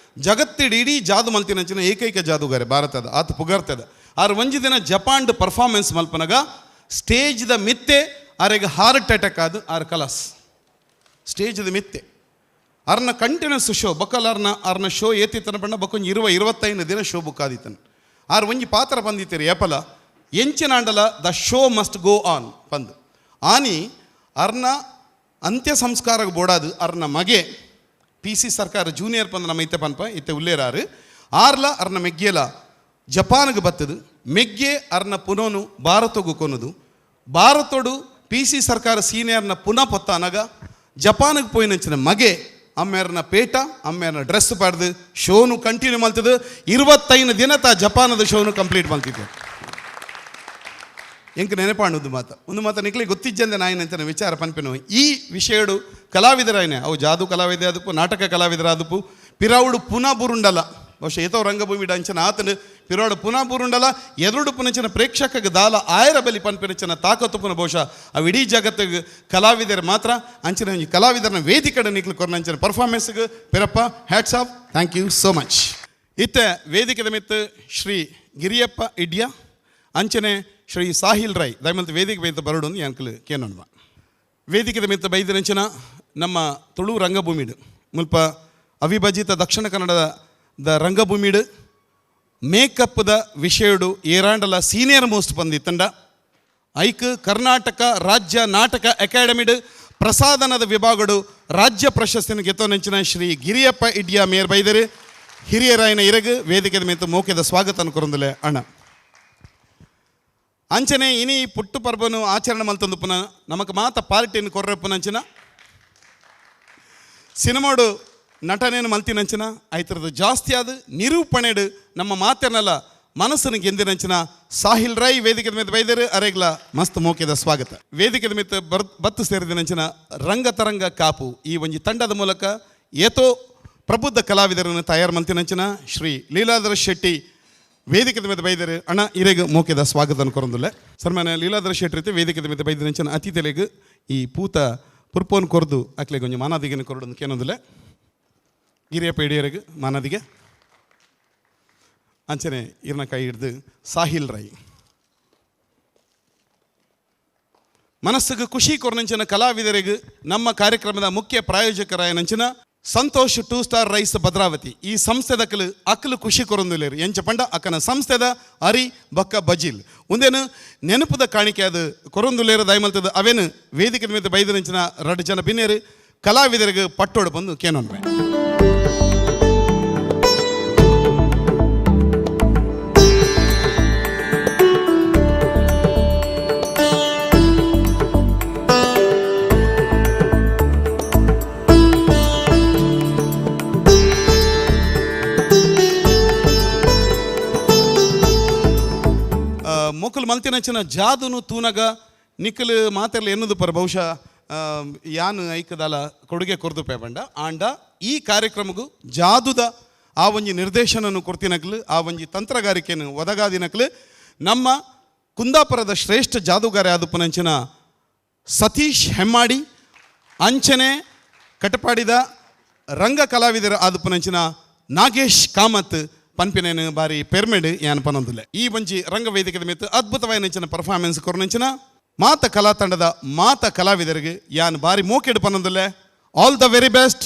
ಜಗತ್ತಿಡ ಇಡೀ ಜಾದು ಮಲ್ತಿನಂಚಿನ ಏಕೈಕ ಜಾದೂಗಾರೆ ಭಾರತದ ಆತ ಪುಗರ್ತದ. ಆರು ಒಂಜಿ ದಿನ ಜಪಾನ್ಡ್ ಪರ್ಫಾರ್ಮೆನ್ಸ್ ಮಲ್ಪನಗ ಸ್ಟೇಜ್ದ ಮಿತ್ತೆ ಆರೆಗ್ ಹಾರ್ಟ್ ಅಟ್ಯಾಕ್ ಆದ್ ಆರ್ ಕಲಾಸ್. ಸ್ಟೇಜ್ದ ಮಿತ್ತೆ ಅರ್ನ ಕಂಟಿನ್ಯೂಸ್ ಶೋ ಬೊಕ್ಕಲ್ ಅರ್ನ ಅರ್ನ ಶೋ ಏತಿತ್ತನ ಪಂಡ ಬೊಕ್ಕೊಂಜಿ 20-25 ದಿನ ಶೋ ಬುಕ್ ಆದಿತ್ತನ. ಆರ್ ಒಂಜಿ ಪಾತ್ರ ಬಂದಿತ್ತೀರಿ ಏಪಲ ಎಂಚಿನಾಂಡಲ the show must go on ಪಂದ್. ಆನಿ ಅರ್ನ ಅಂತ್ಯ ಸಂಸ್ಕಾರಕ್ಕೆ ಬೋಡಾದು ಅರ್ನ ಮಗೆ ಪಿ ಸಿ ಸರ್ಕಾರ ಜೂನಿಯರ್ ಪಂದ್ ನಮ್ಮ ಇತ್ತೆ ಪನ್ಪ ಇತ್ತೆ ಉಲ್ಲೇರಾರು ಆರ್ಲ ಅರ್ನ ಮೆಗ್ಗೆಲ ಜಪಾನ್ಗೆ ಬತ್ತದು. ಮೆಗ್ಗೆ ಅರ್ನ ಪುನೋನು ಭಾರತಗೂ ಕೊನದು. ಭಾರತೋಡು ಪಿ ಸಿ ಸರ್ಕಾರ ಸೀನಿಯರ್ನ ಪುನಃ ಪೊತ್ತ ಅನಗ ಜಪಾನ್ಗೆ ಪೋಯಿನಂಚಿನ ಮಗೆ ಅಮ್ಮೇರ್ನ ಪೇಟ ಅಮ್ಮೇರ್ನ ಡ್ರೆಸ್ ಪಾಡ್ದು ಶೋನು ಕಂಟಿನ್ಯೂ ಮಲ್ತದು. 25 ದಿನ ತಾ ಜಪಾನದ ಶೋನು ಕಂಪ್ಲೀಟ್ ಮಲ್ತಿದ್ದೆ. ಎಂಕ್ ನೆನಪಾಂಡು ಒಂದು ಮಾತ ಒಂದು ಮಾತ ನಿಕ್ಲಿ ಗೊತ್ತಿಜ್ಜಂದೆ ನಾಯಿನಂಚಿನ ವಿಚಾರ ಪನ್ಪಿನ ಈ ವಿಷಯಡು ಕಲಾವಿದರಾಯನೆ ಅವು ಜಾದು ಕಲಾವಿದ ಆದಪ್ಪು ನಾಟಕ ಕಲಾವಿದರ ಆದಪ್ಪು ಪಿರಾವುಡು ಪುನಃ ಬುರುಂಡಲ ಬಹುಶಃ ಏತೋ ರಂಗಭೂಮಿ ಅಂಚಿನ ಆತನು ಪಿರಾವುಡು ಪುನಃ ಬುರುಂಡಲ ಎದುರುಡು ಪುನಂಚಿನ ಪ್ರೇಕ್ಷಕಗೆ ದಾಲ ಆಯರ ಬಲಿ ಪನ್ಪಿನಂಚಿನ ತಾಕತ್ತು ಪುನಃ ಬಹುಶಃ ಅವು ಇಡೀ ಜಗತ್ತಿಗೆ ಕಲಾವಿದರು ಮಾತ್ರ ಅಂಚಿನ ಒಂಜಿ ಕಲಾವಿದರನ ವೇದಿಕಡೆ ನಿಕ್ಲು ಕೊರ್ನಂಚಿನ ಪರ್ಫಾರ್ಮೆನ್ಸ್ಗೆ ಪಿರಪ್ಪ hats off, thank you so much. ಇತ್ತೆ ವೇದಿಕೆದ ಮಿತ್ತು ಶ್ರೀ ಗಿರಿಯಪ್ಪ ಇಡ್ಯ ಅಂಚನೆ ಶ್ರೀ ಸಾಹಿಲ್ ರೈ ದಯಮಂತ ವೇದಿಕೆ ಬೈದ ಬರಡು ಅಂಕಲ್ ಕೇನೋಣ. ವೇದಿಕೆದ ಮಿತ್ತ ಬೈದಿನಂಚಿನ ನಮ್ಮ ತುಳು ರಂಗಭೂಮಿಡು ಮುಲ್ಪ ಅವಿಭಜಿತ ದಕ್ಷಿಣ ಕನ್ನಡದ ರಂಗಭೂಮಿಡು ಮೇಕಪ್ದ ವಿಷಯಡು ಏರಾಂಡಲ ಸೀನಿಯರ್ ಮೋಸ್ಟ್ ಬಂದಿತ್ತಂಡ ಐಕ್ ಕರ್ನಾಟಕ ರಾಜ್ಯ ನಾಟಕ ಅಕಾಡೆಮಿಡು ಪ್ರಸಾದನದ ವಿಭಾಗಡು ರಾಜ್ಯ ಪ್ರಶಸ್ತಿನ ಗೆತ್ತೋನಂಚಿನ ಶ್ರೀ ಗಿರಿಯಪ್ಪ ಇಡ್ಯಾ ಮೇರ್ ಬೈದರು. ಹಿರಿಯರಾಯನ ಇರಗು ವೇದಿಕೆದ ಮೇತ ಮೋಕೆದ ಸ್ವಾಗತ ಕೊರಂದಲೆ ಅಣ್ಣ. ಅಂಚನೆ ಇನಿ ಪುಟ್ಟು ಪರ್ಬನು ಆಚರಣೆ ಮಲ್ತಂದು ಪುನಃ ನಮಕ್ ಮಾತ ಪಾರ್ಟಿನ ಕೊರ್ರಪ್ಪನಂಚಿನ ಸಿನಿಮಾಡು ನಟನೇನು ಮಲ್ತಿನಂಚಿನ ಐತರದ್ದು ಜಾಸ್ತಿ ಆದ ನಿರೂಪಣೆಡು ನಮ್ಮ ಮಾತೇನಲ್ಲ ಮನಸ್ಸನ್ನು ಗೆಂದಿನಂಚಿನ ಸಾಹಿಲ್ ರೈ ವೇದಿಕೆದ ಮೇಲೆ ಬೈದರು. ಅರೆಗ್ಲ ಮಸ್ತ್ ಮೋಕೆದ ಸ್ವಾಗತ. ವೇದಿಕೆದ ಮೇಲೆ ಬತ್ತು ಸೇರಿದಿನಂಚಿನ ರಂಗತರಂಗ ಕಾಪು ಈ ಒಂಜಿ ತಂಡದ ಮೂಲಕ ಏತೋ ಪ್ರಬುದ್ಧ ಕಲಾವಿದರನ್ನು ತಯಾರು ಮಲ್ತಿನಂಚಿನ ಶ್ರೀ ಲೀಲಾಧರ ಶೆಟ್ಟಿ ವೇದಿಕೆದ ಮೇಲೆ ಬೈದರು. ಅಣ್ಣ ಇರೆಗ್ ಮೋಕೆದ ಸ್ವಾಗತ ಕೊರಂದುಲ್ಲೆ. ಸನ್ಮಾನ್ಯ ಲೀಲಾಧರ ಶೆಟ್ಟಿ ರೀತಿ ವೇದಿಕೆದ ಮೇಲೆ ಬೈದಿನಂಚಿನ ಅತಿಥಿಲೆಗ್ ಈ ಪೂತ ಪುರ್ಪೋನ್ ಕೊರ್ದು ಅಕ್ಲೆಗ್ ಒಂಜಿ ಮಾನಾದಿಗೆನ ಕೊರಡು ಕೇನೊಂದುಲ್ಲೆ. ಗಿರಿಯಪ್ಪ ಇಡಿಯರಿಗೆ ಮಾನಾದಿಗೆ ಅಂಚನೆ ಇರ್ನ ಕೈ ಹಿಡ್ದು ಸಾಹಿಲ್ ರೈ ಮನಸ್ಸಿಗೆ ಖುಷಿ ಕೊರನಂಚಿನ ಕಲಾವಿದರಿಗೆ ನಮ್ಮ ಕಾರ್ಯಕ್ರಮದ ಮುಖ್ಯ ಪ್ರಾಯೋಜಕರಾಯನಂಚಿನ ಸಂತೋಷ್ 2 ಸ್ಟಾರ್ ರೈಸ್ ಭದ್ರಾವತಿ ಈ ಸಂಸ್ಥೆದಕ್ಕಲು ಅಕ್ಕಲು ಖುಷಿ ಕೊರೊಂದುಲೇರು. ಎಂಚ ಪಂಡ ಅಕ್ಕನ ಸಂಸ್ಥೆದ ಅರಿ ಬಕ್ಕ ಬಜಿಲ್ ಒಂದೇನು ನೆನಪುದ ಕಾಣಿಕೆ ಅದು ಕೊರೊಂದುಲೇರು ದಯಮಲ್ತದ ಅವೇನು ವೇದಿಕೆ ಮೇಲೆ ಬೈದನಂಚಿನ 2 ಜನ ಬಿನ್ನೇರು ಕಲಾವಿದರಿಗೆ ಪಟ್ಟೋಡು ಬಂದು ಕೇನೊನ್ವೆ. ಮೊಕಲು ಮಲ್ತಿನಂಚಿನ ಜಾದುನು ತೂನಗ ನಿಕ್ಕಲು ಮಾತೆಲ್ಲ ಎನ್ನುದು ಪರ ಬಹುಶಃ ಯಾನು ಐಕದಾಲ ಕೊಡುಗೆ ಕೊರ್ದು ಪೇಪಂಡ ಆಂಡ ಈ ಕಾರ್ಯಕ್ರಮಗೂ ಜಾದುದ ಆ ಒಂಜಿ ನಿರ್ದೇಶನನು ಕೊರ್ತಿನಕ್ಲು ಆ ಒಂಜಿ ತಂತ್ರಗಾರಿಕೆಯನ್ನು ಒದಗಾದಿನಕ್ಲು ನಮ್ಮ ಕುಂದಾಪುರದ ಶ್ರೇಷ್ಠ ಜಾದುಗಾರ ಆದುಪನಂಚಿನ ಸತೀಶ್ ಹೆಮ್ಮಾಡಿ ಅಂಚನೆ ಕಟಪಾಡಿದ ರಂಗ ಕಲಾವಿದರ ಆದುಪನಂಚಿನ ನಾಗೇಶ್ ಕಾಮತ್ ಪನ್ಪಿನೇನು ಬಾರಿ ಪೆರ್ಮೆಡ್ ಯಾನ್ ಪನೊಂದುಲ್ಲೆ. ಈ ಒಂಜಿ ರಂಗವೇದಿಕೆದ ಮಿತ್ತು ಅದ್ಭುತವಾಯಿನಂಚಿನ ಪರ್ಫಾರ್ಮೆನ್ಸ್ ಕೊರ್ನಂಚಿನ ಮಾತ ಕಲಾ ತಂಡದ ಮಾತ ಕಲಾವಿದರಿಗೆ ಯಾನ್ ಬಾರಿ ಮೋಕೆಡ್ ಪನೊಂದುಲ್ಲೆ. All the very best.